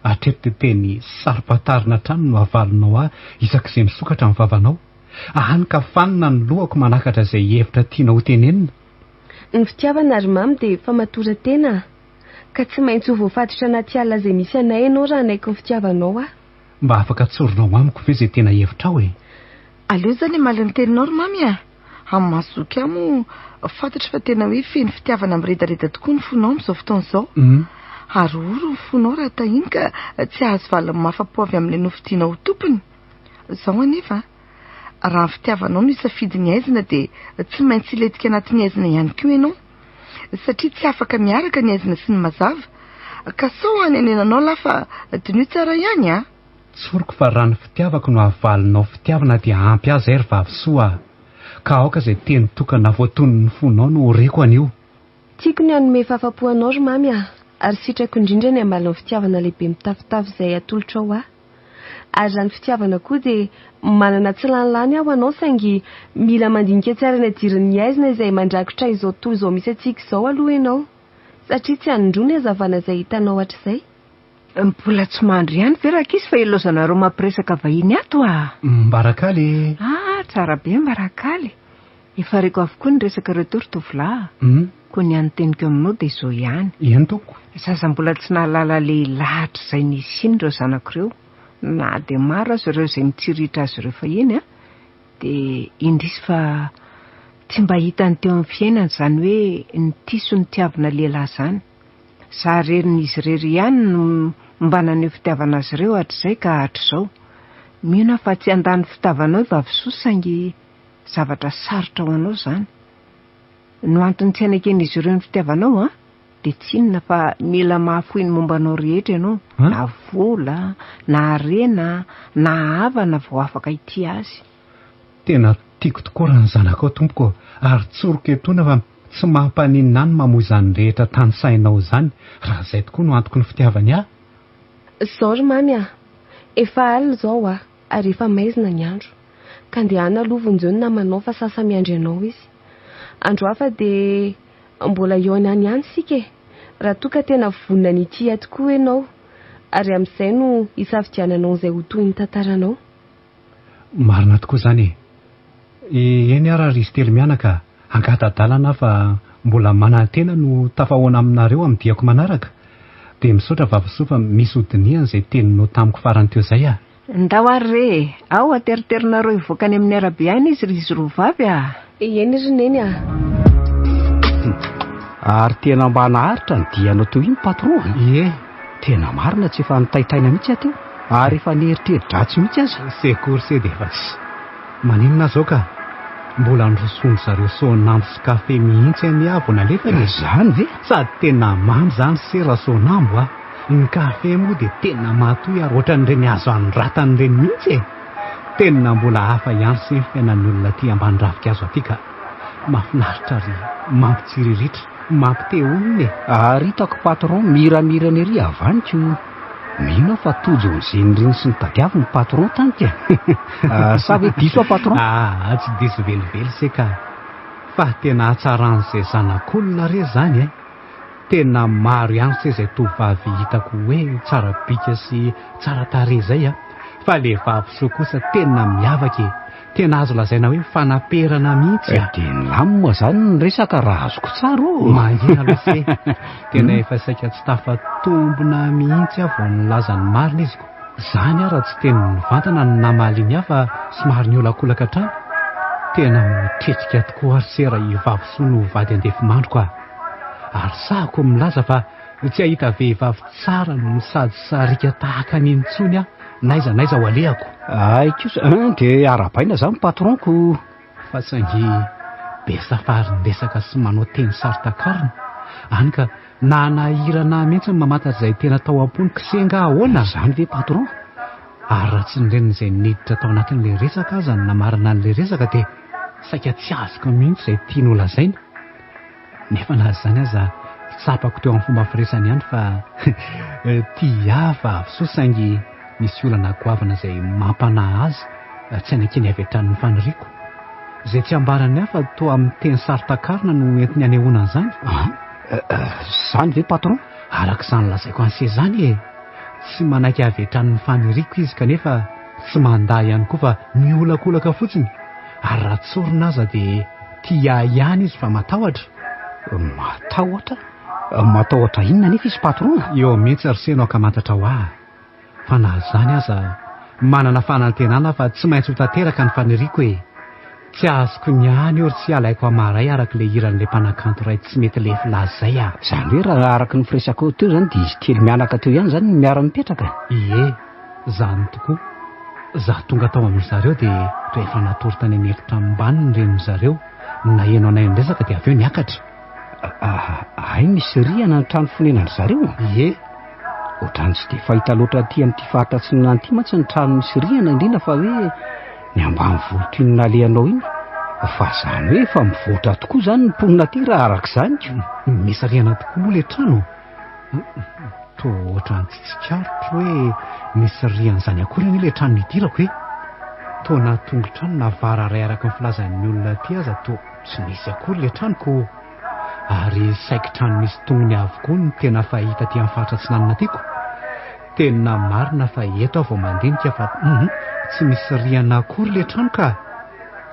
Hatreto dia teny saro-pantarina hatrany no avalinao ahy isak'izay misokatra ny vavanao. Hany ka fanina ny lohako manakatra izay hevitra tianao hotenenina. Ny fitiavana ry Mamy dia famatoran-tena a! Ka tsy maintsy ho voafatotra anaty alina izay misy anay ianao raha hanaiky ny fitiavanao aho. Mba afaka tsorinao amiko ve izay tena hevitrao e? Aleo izany hamaly ny teninao ry Mamy a! Amin'ny maha zoky ahy moa, fantatro fa tena hoe feno fitiavana miredareda tokoa ny fonao amin'izao fotoana izao. Ary ory ny fonao raha tahiny ka tsy hahazo valiny mahafa-po avy amin'ilay nofidinao ho tompony. Izao anefa, raha ny fitiavanao no hisafidy ny haizina dia tsy maintsy hilentika anatin'ny haizina ihany koa ianao. Satria tsy afaka miaraka ny haizina sy ny mazava. Ka sao hanenenanao lahy fa diniho tsara ihany a! Tsoriko fa raha ny fitiavako no havalinao fitiavana dia ampy ahy izay ry Vavy soa a! Ka aoka izay teny tokana voatonin'ny fonao no ho reko anio. Tiako ny hanome fahafapo anao ry Mamy a! Ary sitrako indrindra ny hamaly ny fitiavana lehibe mitafotafo izay atolotrao ahy. Ary raha ny fitiavana koa dia manana tsy lany lany aho ho anao saingy mila mandinika tsara ny hadirin'ny haizina izay mandrakotra izao tontolo izao misy antsika izao aloha ianao. Satria tsy hanindroa ny hazavana izay hitanao hatrizay. Mbola tsy mandry ihany ve rankizy fa ilaozanareo mampiresaka vahiny ato ah? Mbarakaly e! Ah, tsara be Mbarakaly. Efa reko avokoa ny resakareo teo ry tovolahy a. Koa ny hany teniko aminao dia izao ihany. Eny tompoko. Zaza mbola tsy nahalala lehilahy hatrizay nisiany ireo zanako ireo, na dia maro aza ireo izay nitsirihitra azy ireo fahiny an, dia indrisy fa tsy mba hitany teo amin'ny fiainany izany hoe nitia sy notiavina lehilahy izany. Za renin'izy irery ihany no mba naneho fitiavana azy ireo hatrizay ka hatrizao. Mino aho fa tsy handà ny fitavanao i Vavy-soa saingy zavatra sarotra ho anao izany. No antony tsy haneken'izy ireo ny fitiavanao an, dia tsy inona fa mila mahafoy ny momba anao rehetra ianao, na vola, na harena, na havana vao afaka hitia azy. Tena tiako tokoa raha ny zanakao tompoko ary tsoriko etoana fa tsy mampaninona ahy ny mamoy izany rehetra tanisainao izany raha izay tokoa no antoky ny fitiavany ahy. Izao ry Mamy a! Efa alina izao a! Ary efa maizina ny andro. Ka ndehana aloha vonjeo ny namanao fa sasa miandry anao izy. Andro hafa dia mbola hihaona any ihany isika e! Raha toa ka tena vonona ny hitia tokoa ianao. Ary amin'izay no hisafidiananao izay ho tohin'ny tantaranao. Marina tokoa izany e! Eny ara ry Sitely mianaka, angata-dalana aho fa mbola manantena ny ho tafahoana aminareo amin'ny diako manaraka. Dia misaotra Vavy-soa fa misy hodinihana izay teninao tamiko farany teo izay ah! Ndao ary re e! Ao ateriterinareo hivoaka any amin'ny arabe any izy ry izy roa vavy ah! Eny ry Neny ah! Ary tena mba naharitra ny dianao teo iny patron a! Ie! Tena marina tsy efa nitaitaina mihitsy aho teo ary efa nieritreri-dratsy mihitsy aza. Sekory se dia efa tsy maninona aho zao ka! Mbola norosoan-dry zareo soanambo sy kafe mihitsy anie aho vao nalefany e! Zany ve? Sady tena mamy zany se raha soanambo a! Ny kafe moa dia tena matoy ary ohatran'ireny azo anoratana ireny mihitsy e! Tena mbola hafa ihany se ny fiainan'ny olona aty ambany ravinkazo aty ka! Mahafinaritra ary mampitsiriritra, mampite honina e! Ary hitako patron miramirana ery havaniko, mino aho fa tojo an'izay niriny sy notadiaviny ny patron tany ka! Sa ve diso aho patron? Aa tsy diso velively se ka! Fa tena hatsaran'izay zanak'olona re izany e! Tena maro ihany se izay tovovavy hitako hoe tsara bika sy tsara tarehy izay a! Fa le vavy soa kosa tena miavaka e! Tena azo lazaina hoe fanaperana mihitsy a! Dia nilamina izany ny resaka raha azoko tsara ô! Mangina aloha se! Tena efa saika tsy tafatombina mihitsy aho vao nilaza ny marina izy ko! Izany aho raha tsy teny nivantana no namaliany ahy fa somary niolakolaka hatrany. Tena motretrika tokoa ary se raha i Vavy soa no vady andefimandriko a! Ary sahako milaza fa tsy hahita vehivavy tsara no sady sariaka tahaka an'iny intsony aho n'aiza n'aiza ho alehako. Hay kosa an, dia arahabaina izany patron-ko. Fa saingy be safary ny resaka sy manao teny saro-takarina, hany ka nanahirana ahy mihitsy ny mamantatra izay tena tao am-pony kse nga ahoana? Izany ve patron? Ary raha tsy ny reniny izay niditra tao anatin'ilay resaka aza no namarana an'ilay resaka dia saika tsy azoko mihitsy izay tiany holazaina. Nefa na izany aza tsapako teo amin'ny fomba firesany ihany fa tia ahy Vavy-soa saingy misy olana goavana izay mampanahy azy tsy hanekeny avy hatrany ny faniriako. Izay tsy ambarany ahy fa toa amin'ny teny saro-takarina no entiny hanehoana an'izany. An? Izany ve patron? Araka izany lazaiko an'se izany e! Tsy manaiky avy hatrany ny faniriako izy kanefa tsy mandà ihany koa fa miolakolaka fotsiny ary raha tsorina aza dia tia ahy ihany izy fa matahotra. Matahotra? Matahotra inona anefa izy patron a? Eo mihitsy ry se no ankamantatra ho ahy fa na izany aza manana fanantenana aho fa tsy maintsy ho tanteraka ny faniriako e! Tsy azoko ny any io ry tsy alaiko hamaray araka ilay hiran'ilay mpanakanto iray tsy mety lefy laza izay ah. Izany hoe raha araka ny firesakao teo izany dia izy telo mianaka teo ihany izany no miara-mipetraka? Ie, izany tokoa. Izaho tonga tao amin-dry zareo dia toa efa natory tany amin'ny efitra ambany ny renin-dry zareo, naheno anay niresaka dia avy eo niakatra. Hay misy rihana ny trano fonenan-dry zareo? Ie. Ohatran'ny tsy dia fahita loatra aty amin'ity faritra atsinanana ity mantsy ny trano misy rihana, indrindra fa hoe ny ambanivolo toy ny nalehanao iny. Fa izany hoe efa mivoatra tokoa izany ny mponina aty raha araka izany ko. Misy rihana tokoa moa ilay trano. Toa ohatran'ny tsy tsikaritro hoe misy rihana izany akory anie ilay trano nidirako e. Toa na tongotrano na vara iray araka ny filazan'ny olona aty aza toa tsy nisy akory ilay trano ko. Ary saiky trano misy tongony avokoa no tena fahita aty amin'ny faritra atsinanana aty ko. Tena marina fa eto aho vao mandinika fa hum tsy misy rihana akory ilay trano ka!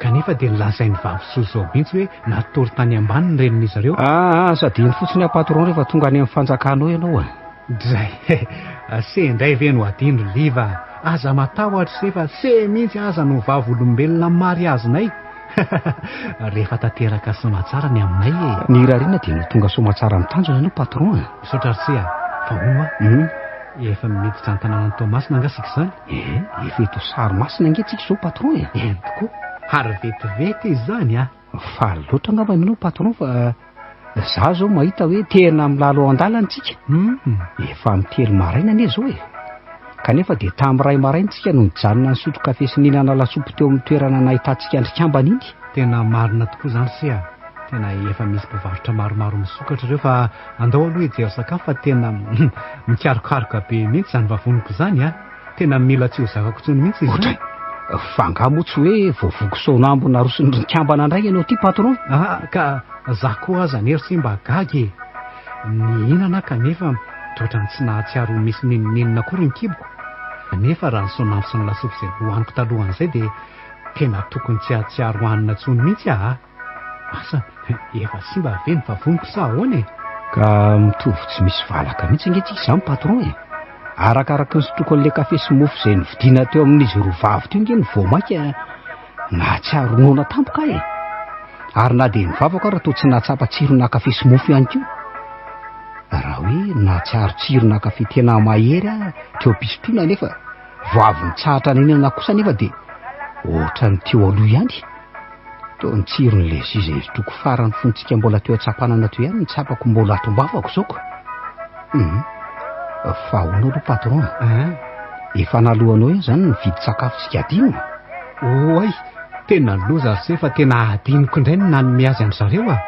Kanefa dia nolazain'i Vavy Soa izao mihitsy hoe natory tany ambany ny renin'izy ireo. Aa aza adino fotsiny aho patron rehefa tonga any amin'ny fanjakana ao ianao a! Dray se indray ve no adino ry Liva a! Aza matahotra se fa se mihitsy aza no vavolombelona amin'ny mariazinay rehefa tanteraka soamatsara ny aminay e! Ny irariana dia ny ho tonga soamatsara amin'ny tanjona ianao patron a! Misaotra ry se a! Fa hono hoa, Hum. efa miditra an-tanànan'i Toamasina angaha isika izany? Eh, efa eto Sarimasina ange tsika izao patron e! Eny tokoa, ary vetivety izy izany a! Faly loatra angamba ianao patron fa za izao mahita hoe tena milalao an-dalana tsika. Hum. Efa amin'ny telo maraina anie izao e! Kanefa dia tamin'ny iray maraina tsika no nijanona nisotro kafe sy nihinana lasopy teo amin'ny toerana nahitantsika an-dry kambana iny. Tena marina tokoa izany se a! Tena efa misy mpivarotra maromaro misokatra ireo fa andao aloha hijery sakafo fa tena mikarokaroka be mihitsy izany vavoniko izany a! Tena mila tsy ho zakako intsony mihitsy izy izany. Fa angaha moa tsy hoe voavoky soanambo naroson'ny ry kambana indray ianao ity patron? Ah, ka za koa aza anie ry se mba gaga e! Nihinana aho kanefa toatran'ny tsy nahatsiaro ho misy n'inon'inona akory ny kiboko. Nefa raha ny soanambo sy ny lasopy izay nohaniko talohan'izay dia tena tokony tsy hahatsiaro hanina intsony mihitsy aho a! Asa, efa simba ve ny vavoniko sa ahoana e? Ka mitovy tsy misy valaka mihitsy ange tsika izany patron e! Arakaraky ny sotroko an'ilay kafe sy mofo izay novidiana teo amin'izy roa vavy teo ange no vao mainka nahatsiaro noana tampoka aho e! Ary na dia nivavaka aho raha toa tsy nahatsapa tsirona kafe sy mofo ihany koa. Raha hoe nahatsiaro tsirona kafe tena mahery aho teo am-pisotroana anefa vao avy nitsahatra nihinana kosa anefa dia ohatran'ny teo aloha ihany. Toa ny tsiron'ilay jus izay nisotroako farany fony tsika mbola teo an-tsampanana teo ihany no tsapako mbola ato am-bavako izao ko. Hum. Fa ahoana aloha patron a? Hein? Efa naloanao ihany izany ny vidin-tsakafontsika adino? Oay! Tena loza ry se fa tena adinoko indray ny nanome azy an-dry zareo a!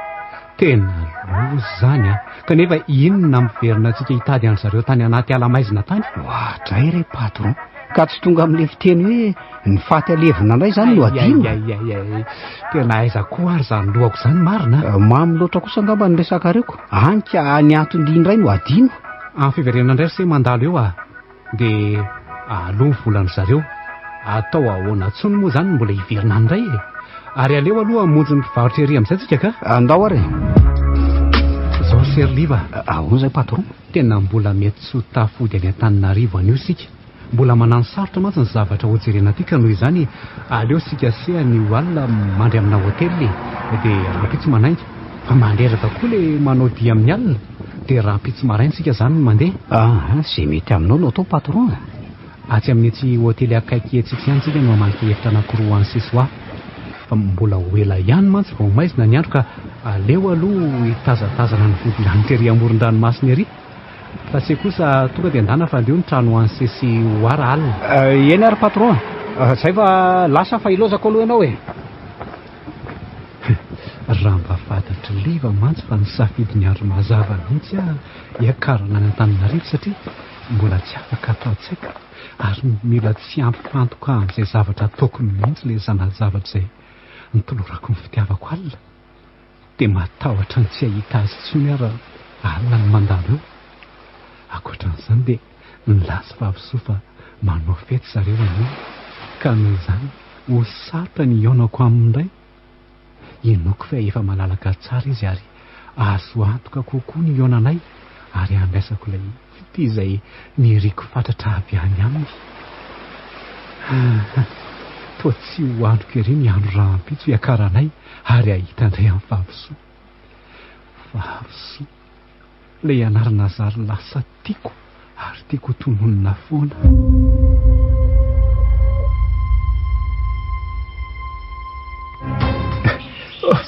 Tena loza izany a! Kanefa inona nampiverina antsika hitady an-dry zareo tany anaty ala maizina tany? Oadray re patron! Ka tsy tonga amin'ilay fiteny hoe Ny faty alevina indray izany no adino. Aiaiaiaiai, tena aiza koa ary izany lohako izany marina a? Mamy loatra kosa angamba ny resakareo ko. Any ka ny anton-dia indray no adino. Amin'ny fiverenana indray ry se mandalo eo a, dia aloa ny volan-dry zareo. Atao ahoana intsony moa izany no mbola hiverina any indray e? Ary aleo aloha hamonjy ny mpivarotra ery amin'izay tsika ka. Andao ary e. Izao ry se ry Liva a. Ahoana izay patron? Tena mbola mety tsy ho tafody any Antananarivo anio isika. Mbola manano sarotra mantsy ny zavatra ho jerena aty ka noho izany aleo isika se anio alina mandry amina hotel e! Dia rahampitso manainga fa mandreraka koa le manao dia amin'ny alina dia rahampitso maraina isika izany no mandeha. Aa, izay mety aminao no atao patron a! Atsy amin'itsy hotely akaiky etsy itsy ihany isika no hamaky efitra anankiroa ho an'i Sesoa fa mbola ho ela ihany mantsy vao maizina ny andro ka aleo aloha hitazatazana ny vodilanitra ery amoron-dranomasina ery. Fa se kosa tonga dia ndana fa aleo ny trano any se sy ho ara alina. Eny ary patron a! Zay fa lasa fa ilaozako aloha ianao e! Raha mba fantatr'i Liva mantsy fa nisafidy ny andro mazava mihitsy aho hiakarana any Antananarivo satria mbola tsy afaka ato an-tsaiko ary mila tsy hampifantoka amin'izay zavatra ataoko mihitsy ilay zana-javatra izay nitolorako ny fitiavako alina. Dia matahotra ny tsy hahita azy intsony aho raha alina ny mandalo eo. Ankoatran'izany dia nilaza Vavy Soa fa manao fety zareo anio ka noho izany ho sarotra ny hihaonako aminy indray. Inoako fa efa malalaka tsara izy ary azo antoka kokoa ny hihaonanay ary handraisako ilay fitia izay niriko fatratra avy any aminy. Toa tsy ho andriko ery ny andro rahampitso hiakaranay ary hahita indray an'i Vavy Soa. Vavy Soa, ilay anarana zary lasa tiako ary tiako ho tononina foana.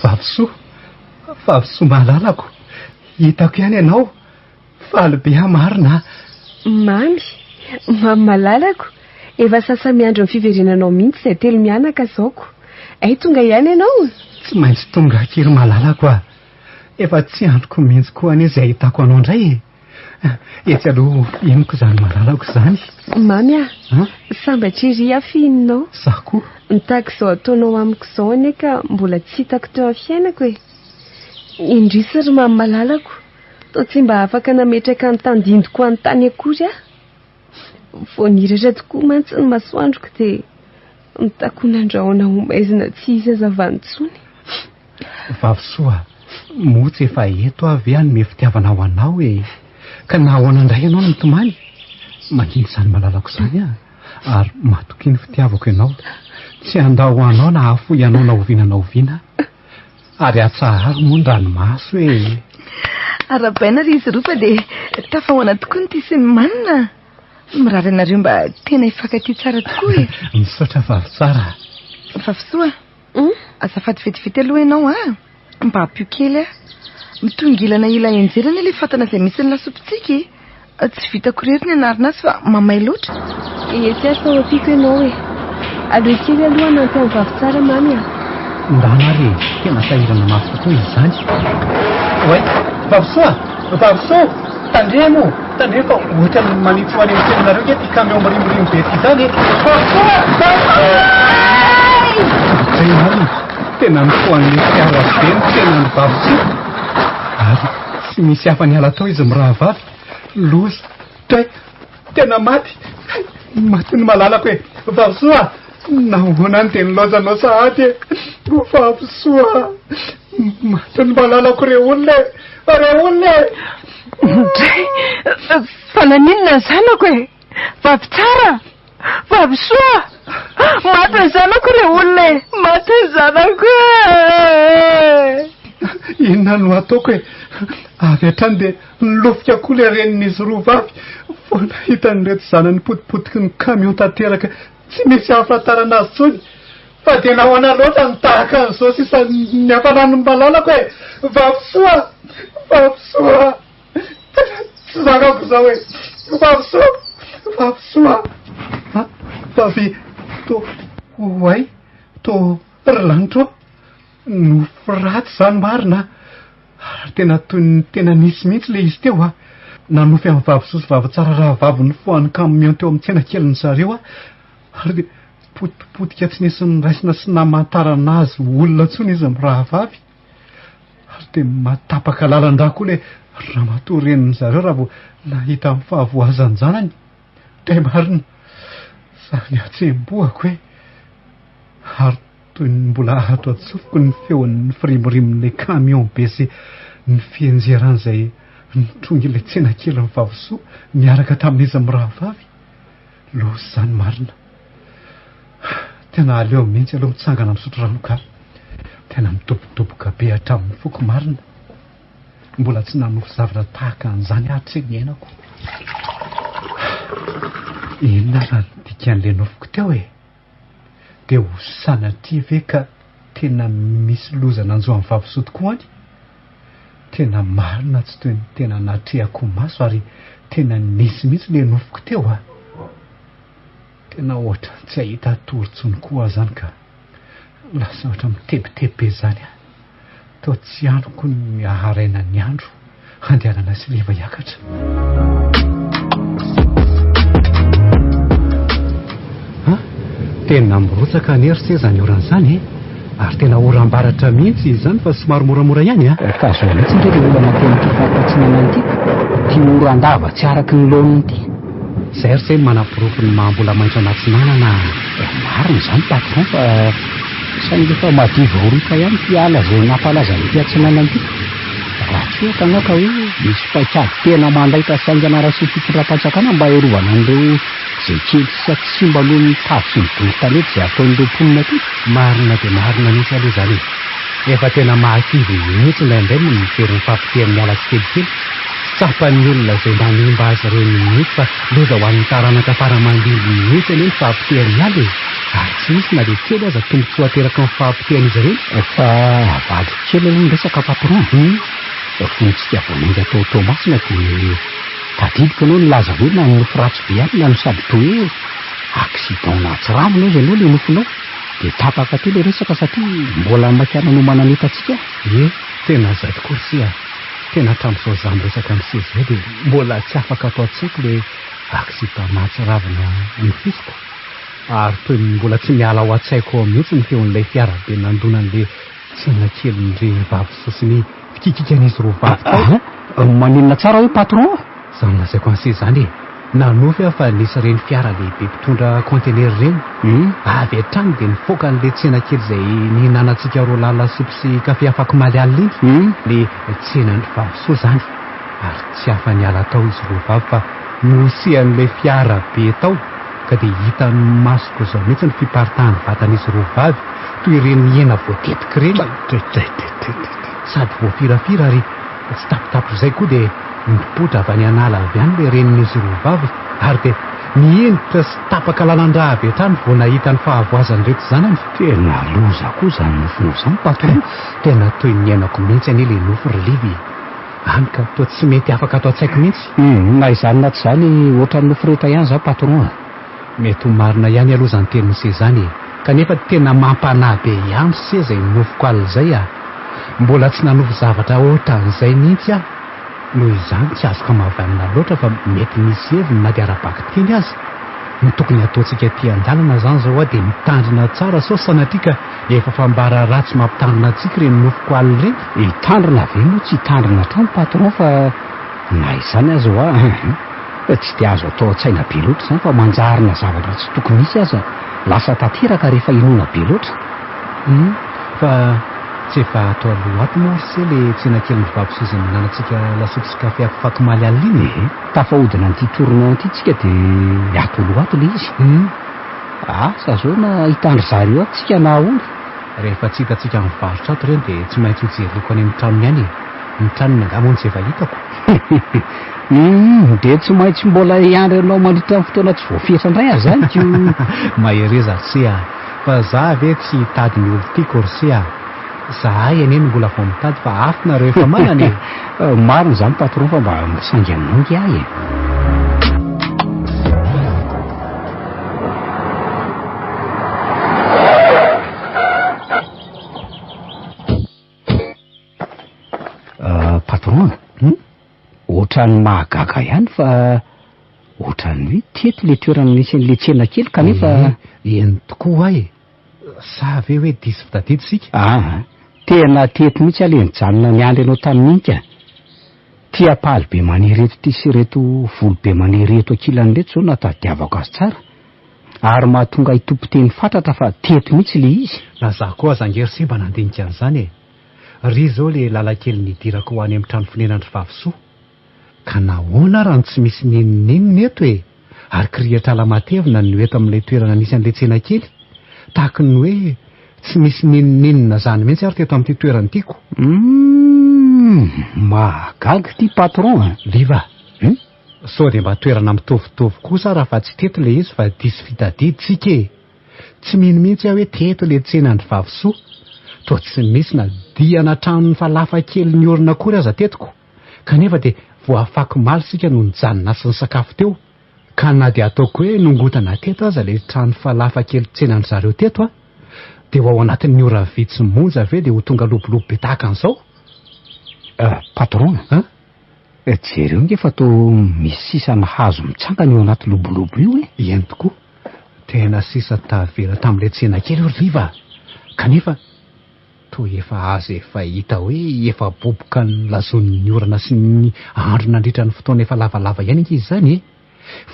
Vavy Soa, Vavy Soa malalako, hitako ihany ianao. Faly be aho marina a! Mamy, mamy malalako, efa sasa-miandry ny fiverenanao mihitsy izay telo mianaka zaoko. Hay tonga ihany ianao? Tsy maintsy tonga aky ry malalako a! Efa tsy andriko mihitsy koa anie izay ahitako anao indray e! Etsy aloha inoko izany malalako izany. Mamy a! Sambatra ery aho fihininao. Izaho koa. Ny tahaka izao ataonao amiko izao anie ka mbola tsy hitako teo amin'ny fiainako e! Indrisy ry mamy malalako, toa tsy mba afaka nametraka ny tandindoko any tany akory aho. Vao niratra tokoa mantsy ny masoandroko dia mitakonan-drahona ho maizina tsy hisy hazavana intsony. Vavy soa, moa tsy efa eto aho ve hanome fitiavana ho anao e? Ka na ahoana indray ianao no mitomany? Manino izany malalako izany aho, ary matokia ny fitiavako ianao. Tsy handao anao na hahafoy anao na oviana na oviana aho. Ary atsaharo moa ny ranomaso e! Arahabaina ry izy roa fa dia tafahoana tokoa ny tia sy ny manina. Mirary anareo mba tena hifankatia tsara tokoa e! Misaotra vavy tsara. Vavy soa, azafady vetivety aloha ianao a! Mba ampio kely aho. Mitongilana ila enjera anie ilay fatana izay misy ny lasopintsika e! Tsy vitako irery ny hanarina azy fa mamay loatra. Etsy ary fa ho ampiako ianao e! Aleo kely aloha hanampy an'i vavy tsara mamy a! Ndana ary e! Tena sahirana mafy tokoa izy izany. Oay! Vavy soa! Vavy soa! Tandremo! Tandremo fa ohatran'ny manitsy ho any amin'ny tsenanareo nge ity camion mirimorimo be ity izany e! Vavy soa! Vavy soa! Izay marina! Tena nifohan'ilay fiara be ny tsenan'i vavy soa. Ary tsy misy afa-niala tao izy mirahavavy. Loza! Dray! Tena maty! Maty ny malalako e! Vavy soa! Nahoana no dia nilaozanao sahady e? Vavy soa! Maty ny malalako re olona e! Re olona e! Dray! Fa naninona ny zanako e? Vavy tsara! Vavy soa! Maty ny zanako re olona e! Maty ny zanako e! Inona no ataoko e? Avy hatrany dia nilofika koa ilay renin'izy roa vavy vao nahita an'ireto zanany potipotiky ny camion tanteraka tsy misy ahafantarana azy intsony. Fa dia nahoana loatra no tahaka an'izao sisa ny hafanan'ny malalako e? Vavy soa! Vavy soa! Tena tsy zakako izao e! Vavy soa! Vavy soa! Ha? Vavy to oay! To ry lanitra ô! Nofy ratsy izany marina a! Ary tena toy ny tena nisy mihitsy ilay izy teo a! Nanofy an'i vavy soa sy vavy tsara rahavavy nifohan'ny camion teo amin'ny tsena kelin'ny zareo aho. Ary dia potipotika tsy nisy niraisina sy namantarana azy ho olona intsony izy mirahavavy. Ary dia mahatapaka lalan-drà koa ilay ramatoa renin'ny zareo raha vao nahita ny fahavoazan-janany. Dia marina, izany hatsembohako e! Ary toy ny mbola ato an-tsofiko ny feon'ny firimorimon'ilay camion be sy ny fianjeran'izay nitrongy ilay tsena kelin'i Vavosoa niaraka tamin'izy mirahavavy. Loza izany marina. Tena aleo mihitsy aloha mitsangana misotro rano ka. Tena midobodoboka be hatramin'ny foko marina. Mbola tsy nanofy zavatra tahaka an'izany aho hatrizay niainako. Inona raha ny dikan'ilay nofiko teo e? Dia ho sanatria ve ka tena misy loza nanjo an'i Vavosoa tokoa any? Tena marina tsy toy ny tena natrehako maso ary tena nisy mihitsy ilay nofiko teo a! Tena ohatran'ny tsy hahita tory intsony koa aho izany ka. Lasa ohatra mitebiteby be izany aho. Toa tsy andriko ny haharaina ny andro handehanana sy Liva hiakatra. Ha? Tena mirotsaka anie ry se izany orana izany e! Ary tena oram-baratra mihitsy izy izany fa somary moramora ihany a! Ka izao mihitsy ndry ilay olana teo amin'ity faritra atsinanana ity, ity oran-dava tsy araky ny laoniny ity. Izay ry se no manaporofo ny maha mbola maitso an'atsinanana a! Marina izany patron fa saingy efa madiva ho ritra ihany ity ala izay nampalaza an'ity atsinanana ity. Raha tsy ohatra angaha ka hoe misy paikady tena mandaitra sy haingana raisin'ny fitondram-panjakana mba hiarovana an'ireo izay kely sisa tsy simba noho ny tavy sy ny doro tanety izay ataon'ireo mponina aty. Marina dia marina mihitsy aloha izany e! Efa tena mahakivy mihitsy indraindray ny mijery ny fahapotehan'ny ala tsikelikely. Tsy tsapan'ny olona izay manimba azy ireny mihitsy fa loza ho an'ny taranaka fara aman-dimby mihitsy anie ny fahapotehan'ny ala e! Ary tsy misy na dia kely aza tombontsoa ateraky ny fahapotehan'izy ireny. Fa avadiko kely aloha ny resaka patron a! Fony tsika vao niainga tao Toamasina dia tadidiko ianao nilaza hoe nanonofy ratsy be ihany no sady toa hoe accident nahatsiravina hozy ianao ilay nofinao. Dia tapaka teo ilay resaka satria mbola maika nanomana ny entantsika. Ie, tena izay tokoa ry se a! Tena hatramin'izao izaho miresaka amin'i se izao dia mbola tsy afaka ato an-tsaiko ilay accident mahatsiravina nofisiko. Ary toy ny mbola tsy miala ao an-tsaiko ao mihitsy ny feon'ilay fiarabe nandona an'ilay tsena kelin'dry Vavy sy ny fikikikan'izy roa vavy tao. Aa! Maninona tsara hoe patron a? Izany lazaiko an'se izany e! Nanofy aho fa nisy ireny fiara lehibe mpitondra kaontenera ireny. Avy hatrany dia nifoaka an'ilay tsena kely izay nihinanantsika roa lahy lasopy sy kafe afak'omaly alina iny. Ilay tsenan'i Vavy Soa izany. Ary tsy afa-niala tao izy roa vavy fa nohosehan'ilay fiara be tao ka dia hitan'ny masoko izao mihitsy ny fiparitahan'ny vatan'izy roa vavy toy ireny hena voatetika ireny. Sady voafirafira ary tsy tapitapitr'izay koa dia nipoitra avy any an'ala avy any ilay renin'izy roa vavy ary dia nihenitra sy tapaka lalan-drà avy hatrany vao nahita ny fahavoazan'ireto zanany. Tena loza koa izany nofinao izany patron. Tena toy ny niainako mihitsy anie ilay nofy ry Livy e! Hany ka toa tsy mety afaka ato an-tsaiko mihitsy. Humm, na izany na tsy izany, ohatran'ny nofy rehetra ihany izany patron a! Mety ho marina ihany aloha izany tenin'i se izany e! Kanefa tena mampanahy be ihany se izay nofiko alina izay a! Mbola tsy nanofy zavatra ohatran'izay mihitsy aho. Noho izany tsy azoko hamavanina loatra fa mety misy heviny na dia ara-bakiteny aza. Ny tokony hataontsika aty an-dalana izany izao dia mitandrina tsara sao sanatria ka efa fambara ratsy mampitandrina antsika ireny nofiko alina ireny. Hitandrina ve moa tsy hitandrina hatrany patron fa na izany aza hoa tsy dia azo atao an-tsaina be loatra izany fa manjary na zavatra tsy tokony hisy aza lasa tanteraka rehefa inoana be loatra. Hum, fa tsy efa ato aloha ato moa ry se le tsena kelin'ny vavy izay nihinanantsika lasopy sy kafe afakomaly alina iny e? Ehe, tafahodina an'ity tournant ity tsika dia ato aloha ato le izy. Hum. Asa zao na hitan-dry zareo ato tsika na ahoana. Rehefa tsy hitantsika mivarotra ato ireny dia tsy maintsy hojereko any amin'ny tranony any e! Ny tranony angaha moa no tsy efa hitako? Hum, dia tsy maintsy mbola hiandry anao mandritra ny fotoana tsy voafetra indray aho izany ko! Mahereza ry se a! Fa za ve tsy hitady ny olon-tiako ry se a! Zahay anie no mbola vao mitady fa afo nareo efa manana e! Marina izany patron fa mba misangy aminao nge aho e! Patron a! Ohatran'ny mahagaga ihany fa ohatran'ny hoe teto ilay toerana nisy an'ilay tsena kely kanefa. Eny tokoa e! Sa ve hoe diso fitadidy isika? Aa! Tena teto mihitsy aho ilay nijanona niandry anao tamin'iny ka! Ity ampaly be maniry eto ity sy ireto volo be maniry eto ankilany ireto izao no nahatadiavako azy tsara. Ary mahatonga ahy hitompo teny fatratra fa teto mihitsy ilay izy. Na za koa aza ange ry se mba nandinika an'izany e! Ry izao le lalan-kely nidirako ho any amin'ny trano fonenan-dry Vavisoa. Ka nahoana ary no tsy misy n'inon'inona eto e? Ary kirihatr'ala matevina no eto amin'ilay toerana nisy an'ilay tsena kely. Tahaky ny hoe tsy misy n'inon'inona izany mihitsy ary teto amin'ity toerana ity ko. Humm! Mahagaga ity patron a! Liva! Hum? Sao dia mba toerana mitovitovy kosa raha fa tsy teto ilay izy fa diso fitadidy tsika e! Tsy mino mihitsy aho hoe teto ilay tsenan-dry Vavisoa. Toa tsy misy na diana tranon'ny falafa kely niorina akory aza teto ko. Kanefa dia voafakomaly isika no nijanona sy nisakafo teo. Ka na dia ataoko hoe nongotana teto aza ilay trano falafa kely tsenan-dry zareo teto a, dia ho ao anatin'ny ora vitsy monja ve dia ho tonga lobolobo be tahaka an'izao? Patron a! Jereo nge fa toa misy sisana hazo mitsangana io anaty lobolobo io e! Eny tokoa, tena sisa tavela tamin'ilay tsena kely io ry Liva a! Kanefa toa efa hazo efa hita hoe efa boboka nolazonin'ny orana sy ny andro nandritra ny fotoana efa lavalava ihany ange izy izany e!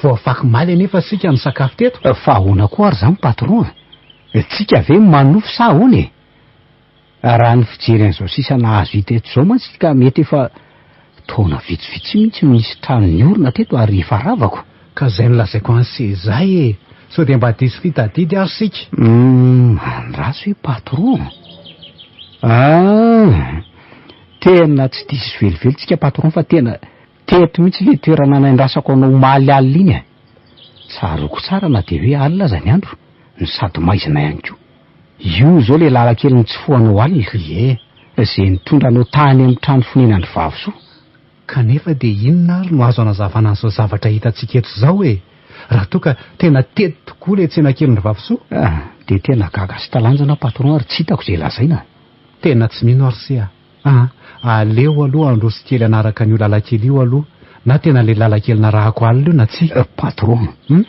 Voavaky maly anefa isika nisakafo teto. Fa ahoana koa ary izany patron a? Tsika ve manofy sa ahoana e? Raha ny fijery an'izao sisa nahazo hita eto izao mantsy ka mety efa taona vitsivitsy mihitsy no nisy trano niorina teto ary efa ravako. Ka izay nolazaiko an'i se izay e! Sao dia mba diso fitadidy ary isika? Humm, andraso hoe patron a! Ah! Tena tsy diso velively tsika patron fa tena teto mihitsy ilay toerana naindrasako anao omaly alina iny e! Tsaroako tsara na dia hoe alina aza ny andro no sady maizina ihany koa. Io izao ilay lalan-kely nitsofohanao alina. Ie. Izay nitondra anao tany amin'ny trano fonenan'i Vavy Soa. Kanefa dia inona ary no azo anazavana an'izao zavatra hitantsika eto izao e? Raha toa ka tena teto tokoa ilay tsena kelin'i Vavosoa. Ah, dia tena gaga sy talanjona aho patron ary tsy hitako izay lazaina. Tena tsy mino aho ry se a. Ah, aleo aloha handroso kely hanaraka an'io lalan-kely io aloha, na tena ilay lalan-kely narahako alina io na tsia. Patron, Hum?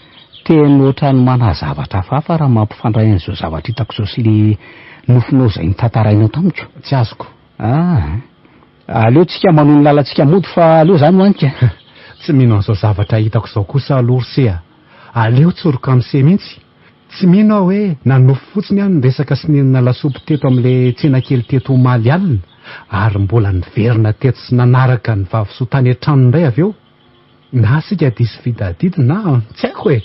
tena ohatran'ny manahy zavatra hafahafa raha mampifandray an'izao zavatra hitako izao sy ilay nofinao izay notantarainao tamiko. Tsy azoko. Ah, aleo tsika manohy ny lalantsika mody fa aleo za no any ka. Tsy mino an'izao zavatra hitako izao kosa aloha ry se a. Aleo tsoriko amin'i se mihitsy. Tsy mino aho hoe nanofy fotsiny aho niresaka sy nihinana lasopy teto amin'ilay tsena kely teto omaly alina ary mbola niverina teto sy nanaraka an'i Vavosoa tany an-trano indray avy eo. Na isika diso fitadidy na tsy haiko e!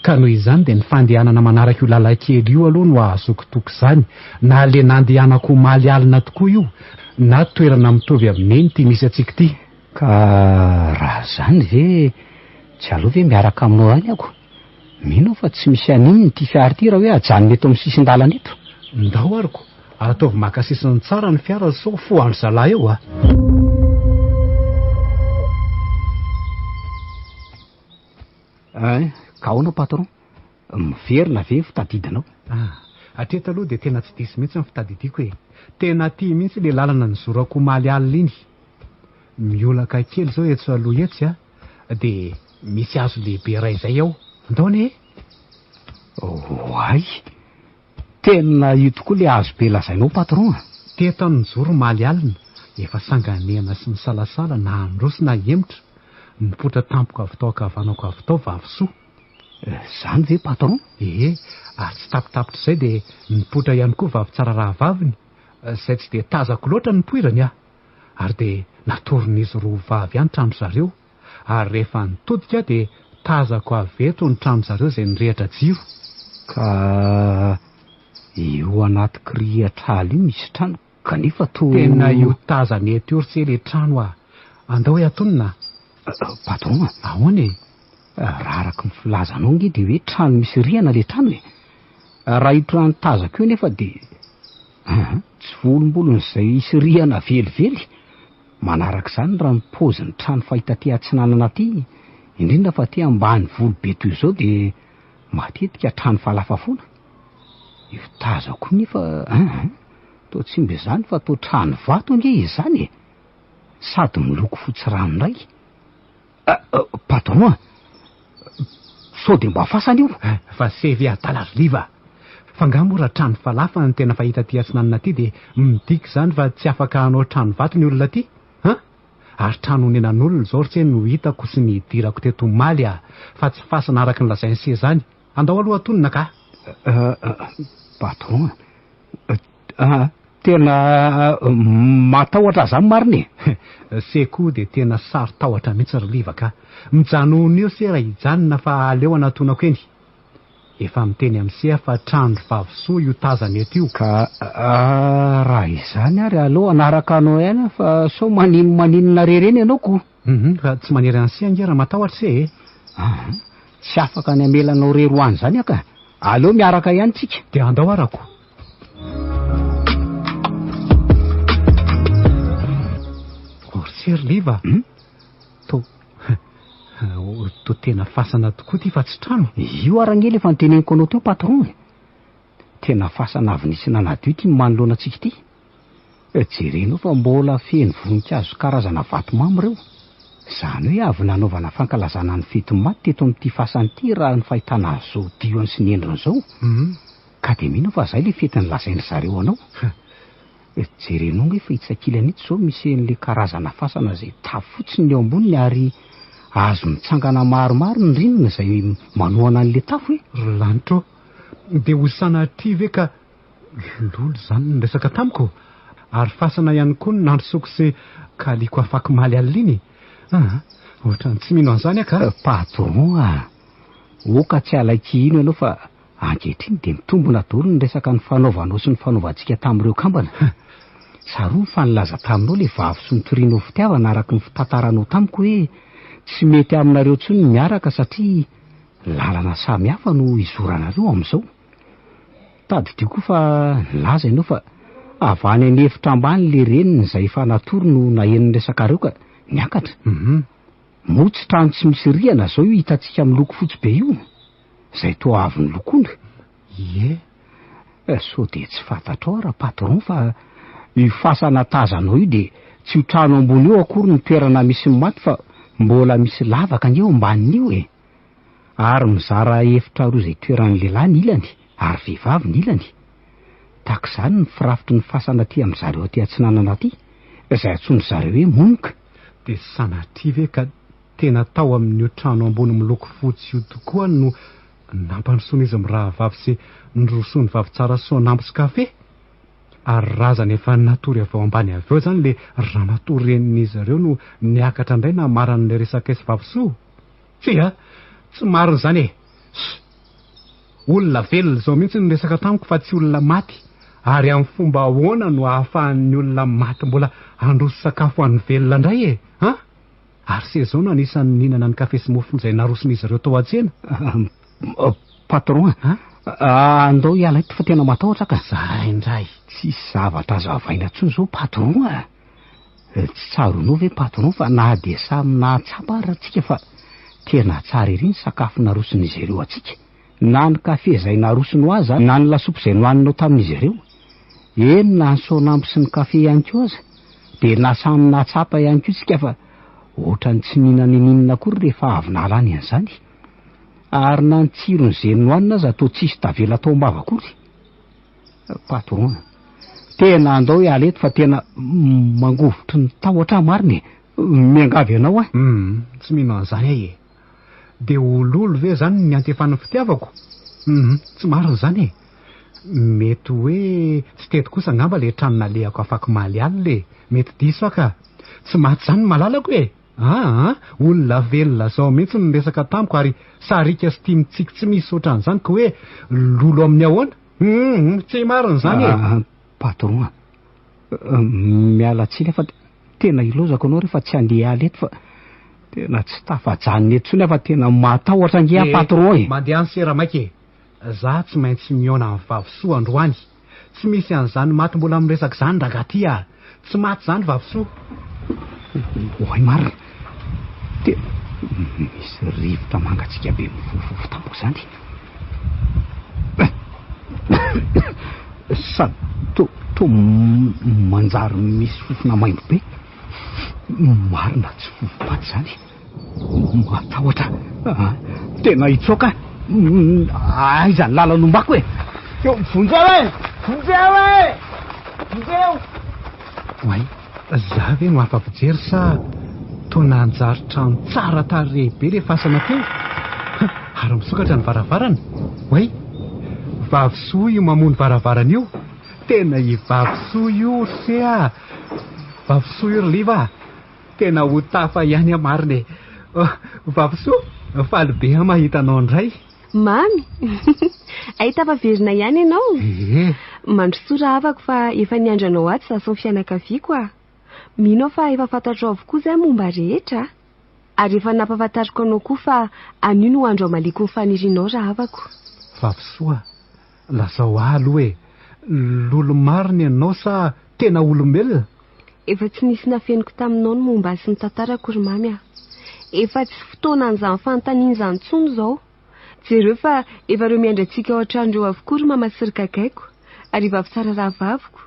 Ka noho izany dia ny fandehanana manaraka io lalan-kely io aloha no ahazoako toky izany, na le nandehanako omaly alina tokoa io, na toerana mitovy amin'iny ity misy antsika ity. Ka raha izany ve tsy aleo ve miaraka aminao ihany ako? Mino aho fa tsy misy haninona ity fiara ity raha hoe ajanona eto amin'ny sisin-dalana eto. Ndao ary ko! Ataovy maka sisiny tsara ny fiara sao fohan-dry zalahy eo a! Ein, ka ahoana patron? Miverina ve ny fitadidinao? Ah, hatreto aloha dia tena tsy diso mihitsy ny fitadidiako e! Tena aty mihitsy ilay lalana nizorako omaly alina iny. Miolaka kely izao etsy aloha etsy a! Dia misy hazo lehibe iray izay ao. Andao anie e! Oay! Tena io tokoa ilay hazo be lazainao patron a! Teto aho nijoro omaly alina, efa sanganehana sy nisalasala na handroso na hihemotra, nipoitra tampoka avy tao ankavanako avy tao Vavosoa. Izany ve patron? Ee, ary tsy tapitapitr'izay dia nipoitra ihany koa Vavitsara rahavaviny, izay tsy dia tazako loatra ny nipoirany aho. Ary dia natoron'izy roa vavy ihany trano zareo, ary rehefa nitodika aho dia tazako avy eto ny trano zareo izay nirehitra jiro. Ka io anaty kirihatr'ala io misy trano kanefa toa. Tena io tazana eto io ry se le trano a! Andao hoe atonina a! Patron a! Ahoana e? Raha araka ny filazanao ange dia hoe trano misy rihana le trano e! Raha io trano tazako io nefa dia tsy volombolon'izay hisy rihana velively. Manaraka izany raha ny paozin'ny trano fahita aty atsinanana aty, indrindra fa aty ambanivolo be toy izao dia matetika trano falafa foana. Io tazako io nefa toa tsy mba izany fa toa trano vato ange izany e! Sady miloko fotsy ranoray. Patron a! Sao dia mba fasana io? Fa se ve adala ry Liva? Fa nga moa raha trano falafa no tena fahita aty atsinanana aty dia midika izany fa tsy afaka hanao trano vato ny olona aty? An? Ary trano honenan'olona izao ry se no hitako sy nidirako teto omaly a! Fa tsy fasana araka ny lazain'i se izany. Andao aloha atonina ka! Patron a! Tena matahotra zany marina e! Se koa dia tena saro-tahotra mihitsy ry Liva ka! Mijanona eo se raha hijanona fa aleo anatonako eny. Efa miteny amin'i se aho fa trano ry Vavosoa io tazana eto io. Ka raha izany ary aleo hanaraka anao ihany aho fa sao maninomaninona rery eny ianao ko! Hum fa tsy manery an'i se ange raha matahotra se e! Aa! Tsy afaka ny hamela anao rery ho any izany aho ka! Aleo miaraka ihany tsika. Dia andao arako. Orsery Liva. Hmm? To to tena fasana tokoa ty fa tsy trano. Io ary ange le efa noteneniko anao teo patron e. Tena fasana avy nisy nanadio ity manoloana antsika ity. Jerenao fa mbola feno voninkazo karazana vatomamy ireo. Izany hoe avy nanaovana fankalazana ny fetin'ny maty teto amin'ity fasana ity raha ny fahitana azy izao dioany sy ny endriny izao. Ka dia mino aho fa izay ilay fety nolazain-dry zareo anao. Jerenao ange fa itsy ankilany itsy izao misy an'ilay karazana fasana izay tafo fotsiny ny eo amboniny ary hazo mitsangana maromaro ny rindrina izay manohana an'ilay tafo e. Ry lanitra ô! Dia ho sanatria ve ka lolo izany ny resaka tamiko? Ary fasana ihany koa no nandrosoako sy kaliko afakomaly alina iny? Aa! Ohatran'ny tsy mino an'izany aho ka! Patron a! Oka tsy alaiko hino ianao fa ankehitriny dia mitombina daholo ny resaka nifanaovanao sy nifanaovantsika tamin'ireo kambana. Tsarovy fa nilaza taminao ilay vavy sy nitorianao fitiavana araka ny fitantaranao tamiko hoe tsy mety aminareo intsony ny miaraka satria lalana samy hafa no izoranareo amin'izao. Tadidio koa fa nilaza ianao fa avy any an'efitra ambany ilay reniny izay efa natory no naheno ny resakareo ka niakatra. Moa tsy trano tsy misy rihana izao io hitantsika miloko fotsy be io? Izay toa avy nolokoina. Ie. Sao dia tsy fantatrao ra patron fa io fasana tazanao io dia tsy io trano ambony io akory no toerana misy ny maty fa mbola misy lavaka ange eo ambanin'io e! Ary mizara efitra roa izay toeran'ny lehilahy ny ilany ary vehivavy ny ilany. Tahaka izany ny firafitry ny fasana aty amin-dry zareo aty atsinanana aty, izay antsoin-dry zareo hoe monoka. Dia sanatria ve ka tena tao amin'io trano ambony miloko fotsy io tokoa no nampandrosoan'izy mirahavavy sy nirosoan'ny vavy tsara soanambo sy kafe? Ary razana efa natory avy ao ambany avy ao izany ilay ramatoa renin'izy ireo no niakatra indray namarana ilay resakay sy vavy soa? Tsia, tsy marina izany e! Ssss! Olona velona izao mihitsy no niresaka tamiko fa tsy olona maty, ary amin'ny fomba ahoana no ahafahan'ny olona maty mbola handroso sakafo ho an'ny velona indray e? An? Ary se izao no anisan'ny nihinana ny kafe sy mofo izay naroson'izy ireo tao an-tsena? Patron a! Andao hiala eto fa tena matahotra ka. Za indray. Tsisy zavatra azo avaina intsony izao patron a! Tsy tsaroanao ve patron fa na dia samy nahatsapa ary tsika fa tena tsara ery ny sakafo naroson'izy ireo antsika. Na ny kafe izay narosonao aza, na ny lasopy izay nohaninao tamin'izy ireo. Eny na ny soanambo sy ny kafe ihany koa aza. Dia na samy nahatsapa ihany koa tsika fa ohatran'ny tsy nihinana ininona akory rehefa avy nahalany an'izany. Ary na ny tsiron'izay nohanina aza toa tsisy tavela tao am-bava akory. Patron a! Tena andao hiala eto fa tena mangovitry ny tahotra aho marina e! Miangavy anao aho. Hum, tsy mino an'izany aho e! Dia ho lolo ve izany ny niantefan'ny fitiavako? Hum, tsy marina izany e! Mety hoe tsy teto kosa angamba ilay trano nalehako afakomaly alina e! Mety diso aho ka! Tsy maty izany ny malalako e! Aa, olona velona zao mihitsy no niresaka tamiko ary sariaka sy tia mitsiky tsy misy ohatran'izany ka hoe lolo amin'ny ahoana? Humm, tsy marina izany e! Ah, patron a, miala tsiny aho fa tena ilaozako anao re fa tsy handeha hiala eto fa tena tsy tafajanona eto intsony aho fa tena matahotra ange aho patron e! Mandeha any sera maika e! Za tsy maintsy mihaona amin'ny Vavy Soa androany. Tsy misy an'izany maty mbola miresaka izany rangahy ty a! Tsy maty izany Vavy Soa. Oay marina! Tena misy rivotra mangatsiaka be mifofofofo tampoka izany. Sady to to manjary misy fofona maimbo be. Marina tsy fofom-paty izany. Matahotra aho. Tena hitsoaka aho. Aiza ny lalana ombako e? Vonjeo e! Vonjeo e! Vonjeo! Oay, za ve no afa-pijery sa toa nanjary trano tsara tarehy be le fasana teo? Ary misokatra ny varavarana. Oay, Vavy Soa io mamono varavarana io. Tena i Vavy Soa io ry se a! Vavy Soa io ry Liva a! Tena ho tafa ihany aho marina e! Vavy Soa, faly be aho mahita anao indray. Mamy! Hay tafaverina ihany ianao? Ie. Mandrosoa rahavako fa efa niandry anao ato izaho sy ny fianakaviako a! Mino aho fa efa fantatrao avokoa izay momba rehetra a! Ary efa nampahafantariko anao koa fa anio no andro hamaliako ny fanirianao rahavako. Vavy Soa, lazao ahy aloha e! Lolo marina ianao sa tena olombelona? Efa tsy nisy nafeniko taminao ny momba ahy sy ny tantarako ry Mamy a! Efa tsy fotoanan'izany fanontaniana izany intsony izao. Jereo fa efa ireo miandry antsika ao an-trano ireo avokoa ry Mama sy ry Gagaiko, ary i Vavitsara rahavaviko,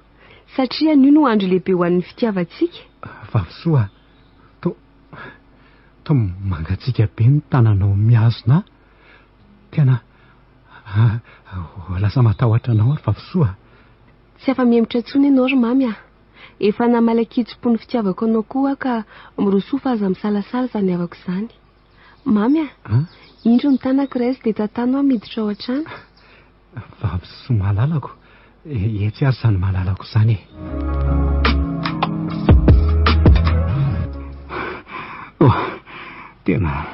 satria anio no andro lehibe ho an'ny fitiavantsika. Vavisoa a! To, to mangatsiaka be ny tananao mihazona ahy. Tena, lasa matahotra anao aho ry Vavisoa a! Tsy afa-mihemotra intsony ianao ry Mamy a! Efa namaly an-kitsim-po ny fitiavako anao koa aho ka mirosoa fa aza misalasala izany havako izany. Mamy a! Indro ny tanako raiso dia tantano aho miditra ao an-trano. Vavy soa malalako, etsy ary izany malalako izany e! Oh, tena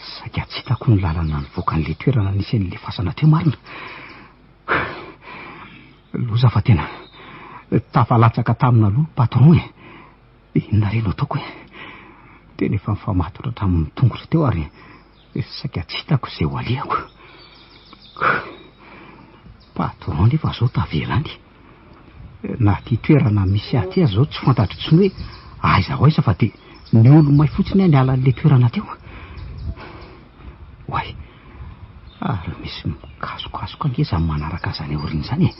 saika tsy hitako ny lalana nivoaka an'ilay toerana nisy an'ilay fasana teo marina. Loza fa tena tafalatsaka tamina aloha ny patron e. Inona re no ataoko e? Tena efa nifamatotra hatramin'ny tongotra teo ary saika tsy hitako izay ho alehako. Patron nefa zao tavela any. Na ty toerana misy ahy ty aza zao tsy fantatro intsony hoe aiza ho aiza fa dia Niolomay fotsiny aho niala an'ilay toerana teo. Oay! Ary misy mikasokasoka ange izany manaraka azy any aoriana izany e!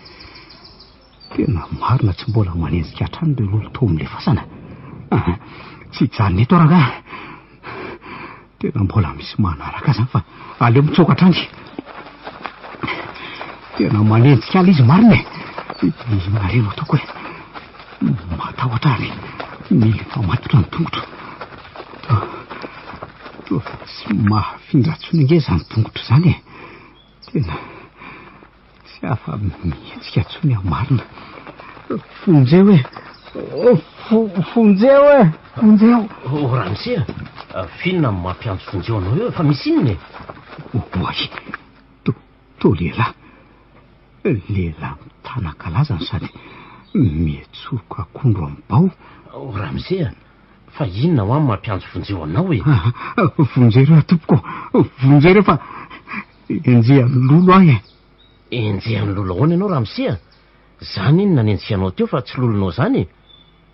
Tena marina tsy mbola manenjika hatrany ireo lolo tao amin'ilay fasana. Aha, tsy hijanona eto aho rangahy. Tena mbola misy manaraka azy any fa aleo mitsoaka hatrany. Tena manenjika ahy ilay izy marina e. Inona re no ataoko e? Matahotra ary mila mifamatotra ny tongotro. Toa tsy mahafindra intsony ange izany tongotro izany e. Tena tsy afa-mihetsika intsony aho marina. Vonjeo e! Vonjeo e! Vonjeo! Oh ramose a! F'inona no mampiantso vonjeo anao eo e? Fa misy inona e? Oay! Toa lehilahy. Lehilahy mitana kalazany sady mitsoroka akondro amin'ny bao. Oh ramose a! Fa inona hoa no mampiantso vonjeo anao e? Vonjeo ireo tompoko! Vonjeo ireo fa enjehan'ny lolo ahy e! Enjehan'ny lolo ahoana ianao ramose a? Zany iny nanenjika anao teo fa tsy lolonao zany e!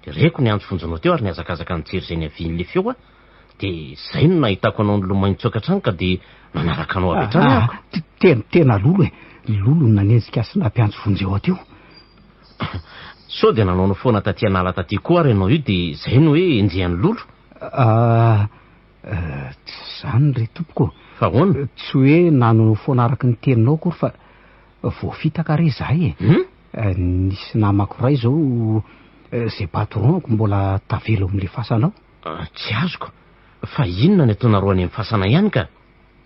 Reko ny antso vonjinao teo ary nihazakazaka nijery izay niavian'ilay feo aho. Dia izay no nahitako anao nilomay nitsoaka hatrany ka dia nanaraka anao avy hatrany aho. Tena, tena lolo e! Lolo no nanenjika sy nampiantso vonjeo aho teo. Sao dia nanaonao foana taty an'ala taty koa ary ianao io dia izay no hoe enjehan'ny lolo? Ah, tsy izany re tompoko. Fa ahoana? Tsy hoe nanaonao foana araka ny teninao akory fa voafitaka re izahay e. Hum? Nisy namako iray izao, izay patron-ko mbola tavela ao amin'ilay fasana ao. Tsy azoko. Fa inona ny ataonareo any amin'ny fasana ihany ka?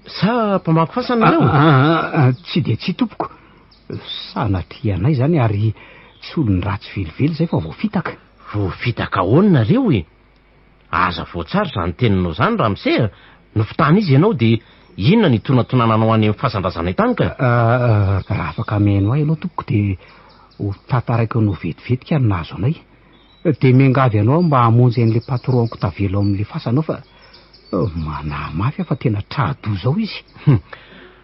Sa mpamaky fasana nareo? Ah, tsy dia tsy tompoko. Sanatria anay izany ary tsy olon-dratsy velively izay fa voafitaka. Voafitaka ahoana nareo e? Aza voatsara izany teninao izany ramose a! Nofitahana izy ianao dia inona no itonatonananao any amin'ny fasan-drazanay tany ka? Raha afaka mihaino ahy ianao tompoko dia ho tantaraiko anao vetivetika ny nahazo anay. Dia miangavy anao aho mba hamonjy an'ilay patron-ko tavela ao amin'ilay fasana ao fa manahy mafy aho fa tena tra-doza ao izy. Hum.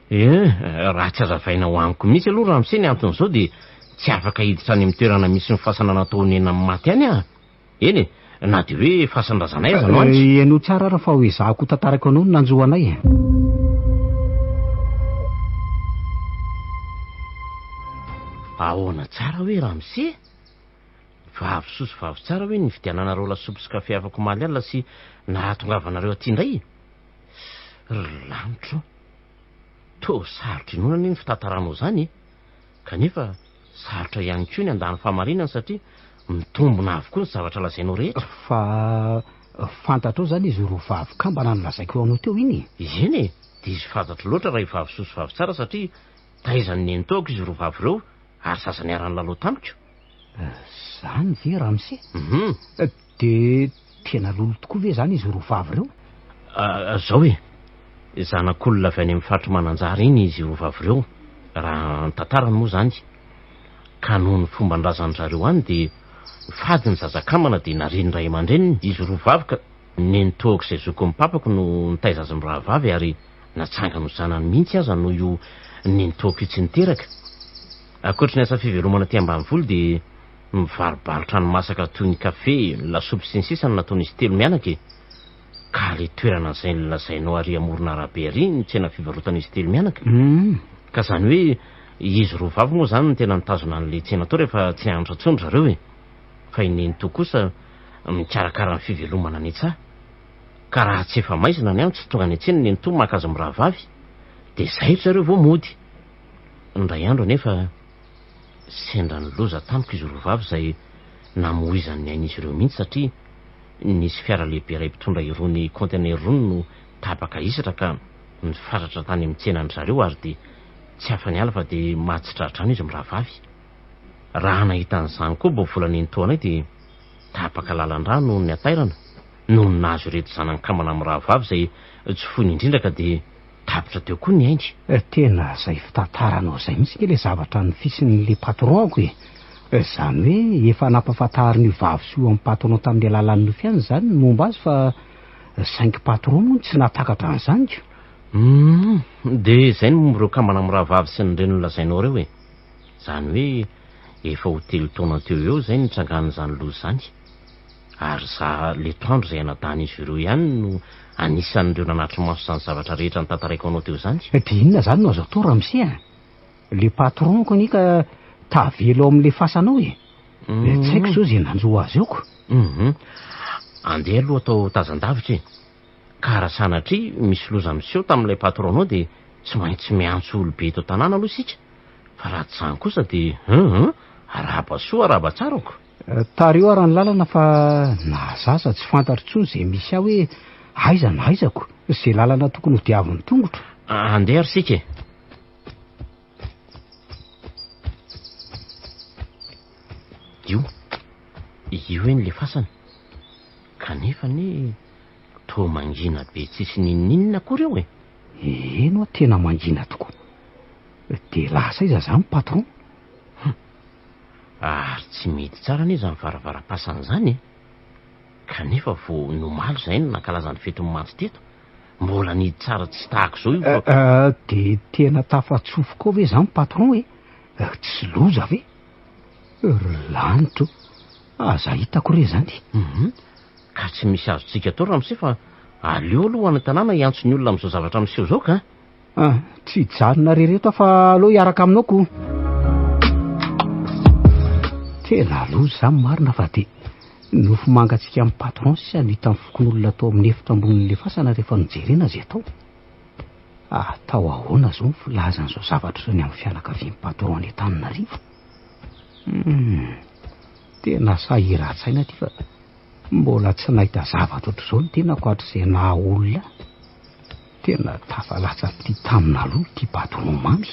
Eh, raha tsy hazavaina ho amiko mihitsy aloha ramose ny anton'izao dia tsy afaka hiditra any amin'ny toerana misy ny fasana natao honenan'ny maty any aho. Eny e, na dia hoe fasan-drazanay aza no any. Henoy tsara ary fa ho ezahako ho tantaraiko anao ny nanjo anay e. Ahoana tsara hoe ramose? Vavy soa sy vavy tsara hoe nividiananareo lasopy sy kafe afaka omaly alina sy nahatongavanareo aty indray e? Ry lanitro o! Toa sarotra inoana anie ny fitantaranao izany e! Kanefa sarotra ihany koa ny handà ny fahamarinana satria mitombina avokoa ny zavatra lazainao rehetra. Fa fantatrao izany izy roa vavy kambana nolazaiko anao teo iny e? Eny e! Diso fantatro loatra raha i vavy soa sy vavy tsara satria taizan'ny nenitoako izy roa vavy ireo ary zaza niara-nilalao tamiko. Zany ve ramose? Dia tena lolo tokoa ve zany izy roa vavy ireo? Zao e, zanak'olona avy any amin'ny faritry Mananjary iny izy roa vavy ireo, raha ny tantarany moa izany. Ka noho ny fomban-drazan-dry zareo any dia fady ny zaza kambana dia narian'ny ray aman-dreniny izy roa vavy ka nenitoako izay zokin'ny papako no nitaiza azy mirahavavy ary natsangany ho zanany mihitsy aza noho io nenitoako io tsy niteraka. Ankoatry ny asa fivelomana aty ambanivolo dia mivarobarotra ny masaka toy ny kafe, ny lasopy sy ny sisa no nataon'izy telo mianaka e! Ka le toerana izay nolazainao ary amoron'arabe ary ny tsena fivarotan'izy telo mianaka. Ka zany hoe izy roa vavy moa zany no tena nitazona an'le tsena tao rehefa tsy nianatra intsony ry zareo e! Fa i nenitoa kosa mikarakara ny fivelomana any an-tsaha. Ka raha tsy efa maizina ny andro tsy tonga any an-tsena i nenitoa maka azy mirahavavy dia zay ry zareo vao mody. Indray andro anefa, sendra ny loza tampoka izy roa vavy izay namoizany ny ain'izy ireo mihitsy satria nisy fiara lehibe iray mpitondra irony kaontenera irony no tapaka hisatra ka nifatratra tany amin'ny tsenan-dry zareo ary dia tsy afa-niala fa dia maty tsy tra-drano izy mirahavavy. Raha nahita an'izany koa vao vola nenitoanay dia tapaka lalan-drà noho ny hatairana, noho ny nahazo ireto zanany kambana mirahavavy izay tsy foiny indrindra ka dia Tapitra teo koa ny ainy. Tena zay fitantaranao zay mihitsy nge le zavatra nofisin'le patron-ko e! Zany hoe efa nampafantarin'io vavy soa amin'ny patron tamin'ny alalan'ny nofy ihany zany ny momba azy fa saingy patron moa no tsy nahatakatra an'izany ko! Humm, dia izay ny momba ireo kambana mirahavavy sy ny reniny lazainao ireo e! Izany hoe efa ho telo taona teo ho eo izay nitrangan'izany loza izany. Ary za letoandro izay anadahin'izy ireo ihany no anisan'ireo nanatri-maso izany zavatra rehetra notantaraiko anao teo izany. Dia inona izany no azo atao ramose a? Le patron-ko anie ka tavela ao amin'ilay fasana ao e. Tsy haiko izao izay nanjo azy eo ko. Hum. Andeha aloha atao tazan-davitra e. Ka raha sanatria misy loza miseho tamin'ilay patron-nao dia tsy maintsy miantso olobe eto an-tanàna aloha isika. Fa raha tsy izany kosa dia hum arahaba soa arahaba tsara ko. Tariho ara ny lalana fa na zaza tsy fantatro intsony izay misy ahy hoe aiza na aiza ko. Izay lalana tokony ho diavin'ny tongotro. Andeha ary isika e. Io, io eny le fasana. Kanefa anie toa mangina be tsisy n'inon'inona akory eo e. Eny hoa tena mangina tokoa. Dia lasa aiza zany patron? Hum. Ary tsy mihidy tsara anie izany varavaram-pasana izany e. Kanefa vao ny omaly izahay no nankalaza ny fetin'ny maty teto. Mbola nihidy tsara tsy tahaka izao io fa. Dia tena tafatsofoka ao ve izany patron e? Tsy loza ve? Ry lanitra o! Aza hitako re izany. Hum. Ka tsy misy azontsika atao ramose fa aleo aloha ho any an-tanàna hiantso ny olona amin'izao zavatra miseho izao ka. Ah, tsy hijanona rery eto aho fa aleo hiaraka aminao ko. Tena loza izany marina fa dia nofo mangatsiaka amin'ny patron sisa no hitan'ny fokonolona tao amin'ny efitra ambonin'ilay fasana rehefa nojerena izay tao. Atao ahoana izao ny filazan'izao zavatra izao ny amin'ny fianakavian'ny patron any Antananarivo? Hum, tena sahiran-tsaina ity fa mbola tsy nahita zavatra ohatr'izao ny tenako hatrizay naha olona ahy. Tena tafalatsa-pitia tamin'aloha ity patron mamy.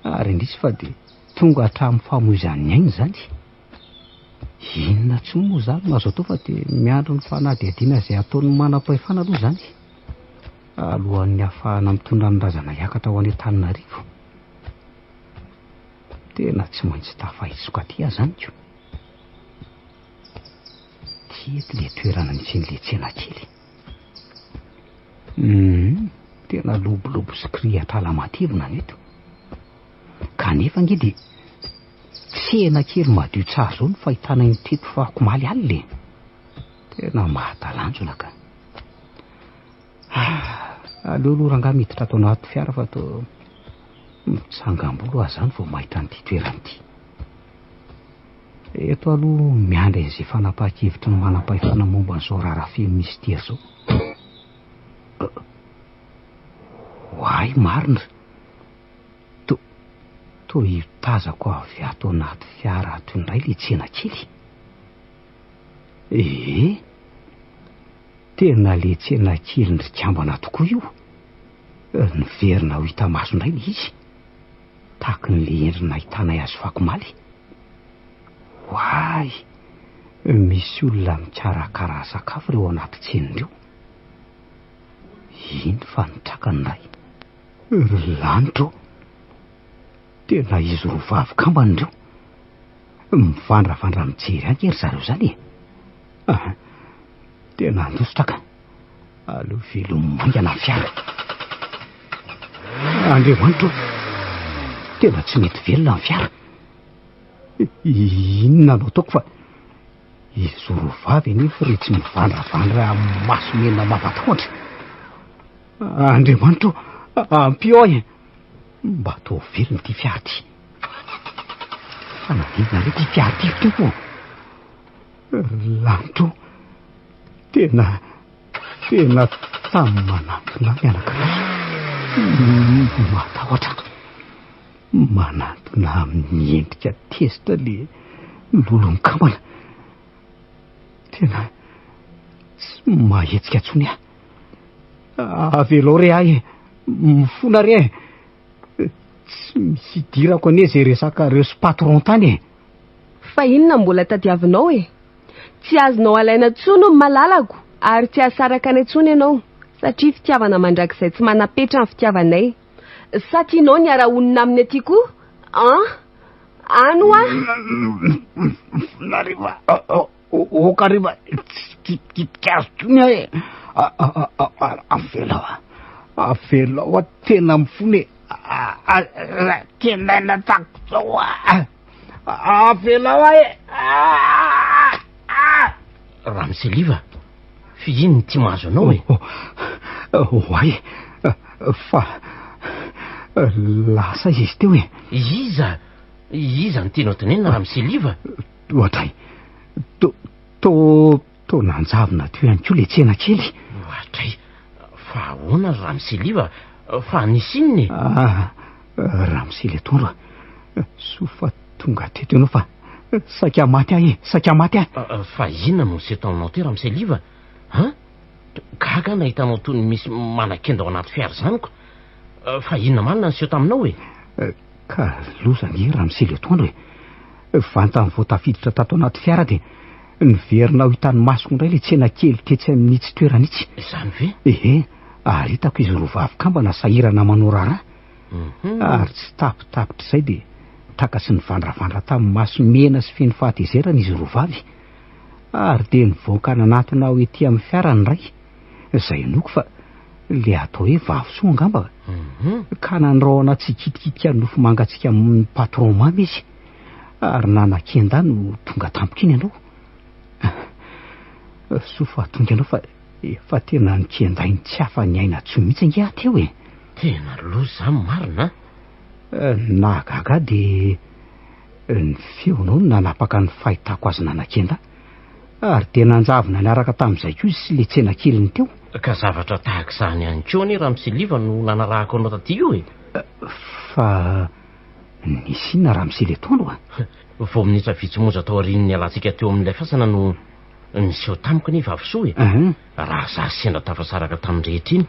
Ary indrisy fa dia tonga hatramin'ny famoizan'ny ainy izany. Inona intsony moa izany no azo atao fa dia miandry ny fanadihadiana izay ataon'ny manam-pahefana aloha izany. Alohan'ny hahafahana mitondra ny razana hiakatra ho any Antananarivo. Tena tsy maintsy tafahitsoka aty aho izany ko. Ty eto ilay toerana misy an'ilay tsena kely. Hum, tena lobolobo sy kirihatr'ala matevina ny eto. Kanefa ange dia tsena kely madio tsara izao no fahitana iny teto fahakomaly alina e. Tena mahatalanjona ka. Ah, aleo aloha rangahy miditra ato anaty fiara fa toa mitsangam-bolo aho izany vao mahita an'ity toerana ity. Eto aloha miandry an'izay fanapahan-kevitry ny manam-pahefana momba an'izao raharaha feno mistery izao. Oay marina! To, toa io tazako avy ato anaty fiara ato indray ilay tsena kely. Ee, tena ilay tsena kelin-dry kambana tokoa io. Niverina ho hita maso indray ilay izy. Tahaky ny le endriny nahitanay azy fakomaly. Oay! Misy olona mikarakara sakafo ireo anaty tsena ireo. Iny fa nitraka ny ray. Ry lanitra ô! Tena izy roa vavy kambana ireo. Mivandravandra mijery ahy ange ry zareo izany e! Ah, tena handositra ka. Aleo velomy maingana ny fiara. Andriamanitra ô! Tena tsy mety velona ny fiara. Inona no ataoko fa izy roa vavy anefa ry tsy mivandravandra maso mena mampatahotra. Andriamanitra ô, ampio ahy e! Mba atao velona ity fiara ity. Fa naninona re ity fiara ity ry Tompo ô? Ry lanitra ô, tena, tena samy manantona ahy ny anankiray. Matahotra aho. Manantona amin'ny endrika tezitra le lolo mikambana. Tena tsy mahetsika intsony aho. Avelao re ahy e, mifona re e. Tsy misy idirako anie izay resakareo sy patron tany e. Fa inona mbola tadiavinao e? Tsy azonao alaina intsony ny malalako ary tsy hahasaraka anay intsony ianao satria fitiavana mandrakizay tsy manam-petra ny fitiavanay. Sa tianao ny hiara-honina aminy aty koa? An! Any hoa! Nariva, oka riva, tsy tiako intsony aho e. Avelao aho, avelao aho tena mifona e. Tena natako zao aho. Avelao aho e. Ramose Liva, f'inona ity mahazo anao e? Oay, fa lasa izy teo e. Iza? Iza no tianao tenenina Ramose Liva? Oadray, to, to, to nanjavona teo ihany koa ilay tsena kely. Oadray, fa ahoana ry Ramose Liva? Fa nisy inona e? Ah, Ramose Letoandro a, soa fa tonga teto ianao fa saika maty aho e, saika maty aho. Fa inona no niseho taminao teo Ramose Liva? An? Gaga aho nahita anao toy ny misy manakenda ao anaty fiara izany ko. Fa inona marina no niseho taminao e? Ka loza ange Ramose Letoandro e. Vantany vao tafiditra tato anaty fiara dia niverina ho hitan'ny masoko indray ilay tsena kely tetsy amin'itsy toerana itsy. Izany ve? Ehe, ary hitako izy roa vavy kambana sahirana manao raharaha. Ary tsy tapitapitr'izay dia takatry ny nivandravandra tamin'ny maso mena sy feno fahatezerana izy roa vavy. Ary dia nivoaka nanatona aho ety amin'ny fiara ny iray, izay inoako fa ilay atao hoe vavosoa angamba, ka nandrahona tsy hikitikitika ny nofo mangatsiaka amin'ny patron mamy izy, ary nanakenda ahy no tonga tampoka iny ianao. Soa fa tonga ianao fa efa tena nikendainy tsy afa-niaina intsony mihitsy ange aho teo e. Tena loza izany marina an! Ny nahagaga ahy dia ny feonao no nanapaka ny fahitako azy nanakenda ahy, ary dia nanjavona niaraka tamin'izay koa izy sy ilay tsena keliny teo. Ka zavatra tahaka izany ihany koa anie Ramose Liva no nanarahako anao taty io e! Fa nisy inona Ramose Letoandro a? Vao minitra vitsy monja taorian'ny nialantsika teo amin'ilay fasana no niseho tamiko anie Vavosoa e! Raha za sendra tafasaraka tamin'ny rehetra iny,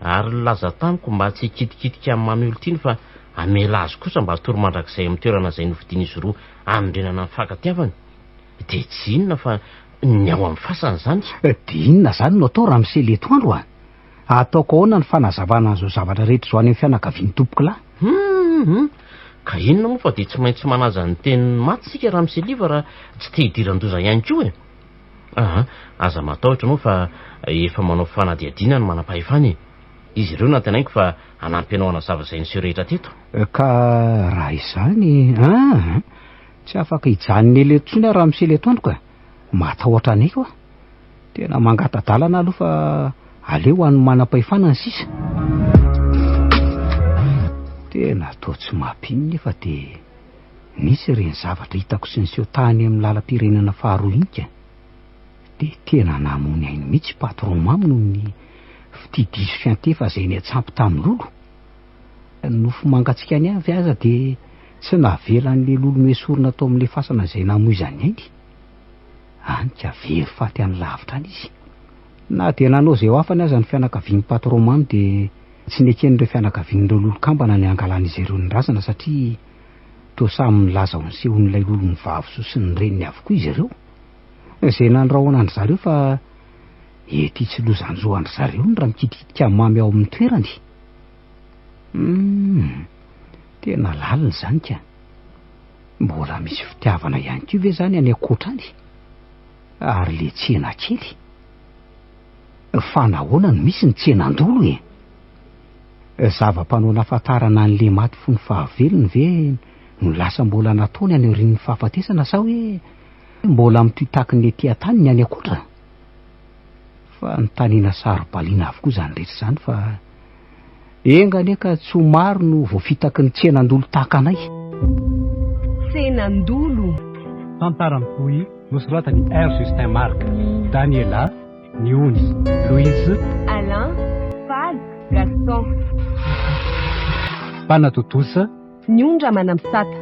ary nilaza tamiko mba tsy hikitikitika amin'i Mamy Olotiny fa hamela azy kosa mba hatory mandrakizay amin'ny toerana izay nofidian'izy roa hanorenana ny fifankatiavany, dia tsy inona fa ny ao amin'ny fasana izany. Dia inona izany no atao Ramose Letoandro a? Ataoko ahoana ny fanazavana an'izao zavatra rehetra izao any amin'ny fianakavian'i Tompokolahy? Hum! Ka inona moa fa dia tsy maintsy manaja ny tenin'ny maty isika Ramose Liva raha tsy te hidiran-doza ihany koa e! Aa, aza matahotra ianao fa efa manao fanadihadiana ny manam-pahefana e! Izy ireo no antenaiko fa hanampy anao hanazava izay niseho rehetra teto. Ka raha izany, aa, tsy afaka hijanona ela eto intsony aho Ramose Letoandro ka! Matahotra anay koa. Tena mangata-dalana aloha fa aleo ho an'ny manam-pahefana ny sisa. Tena toa tsy mampino nefa dia nisy ireny zavatra hitako sy niseho tany amin'ny lalam-pirenena faharoa iny ka. Dia tena namoy ny ainy mihitsy patron mamy noho ny fitia diso fiantefa izay niantsampy tamin'ny lolo. Ny nofo mangatsiakany avy aza dia tsy navelan'ilay lolo noesorina tao amin'ilay fasana izay namoizany ny ainy. Any ka very faty any lavitra any izy. Na dia nanao izay ho afany aza ny fianakavian'i patron mamy dia tsy neken'ireo fianakavian'ireo lolo kambana ny hangalan'izy ireo ny razana satria toa samy milaza ho nisehoan'ilay lolo ny vavosoa sy ny reniny avokoa izy ireo. Izay nandrahona an-dry zareo fa ety tsy lozan-jo an-dry zareo ny raha mikitikitika mamy ao amin'ny toerany. Humm, tena lalina izany ka. Mbola misy fitiavana ihany koa ve izany any ankoatra any? Ary le tsena kely? Fa nahoana no misy ny tsenan-dolo e? Zava-panao nahafantarana an'le maty fony fahavelony ve no lasa mbola nataony any aorian'ny fahafatesana sa hoe mbola mitohy tahaky ny ety an-tany ny any ankoatra? Fanontaniana saro-baliana avokoa izany rehetra izany fa enga anie ka tsy ho maro no voafitaky ny tsenan-dolo tahaka anay. Tsenan-dolo. Tantara mitohy nosoratan'i R. Justin Marc, Daniela, Niony, Louise, Alain, Faly, Gaston. Mpanatontosa. Niony Ramanamisata.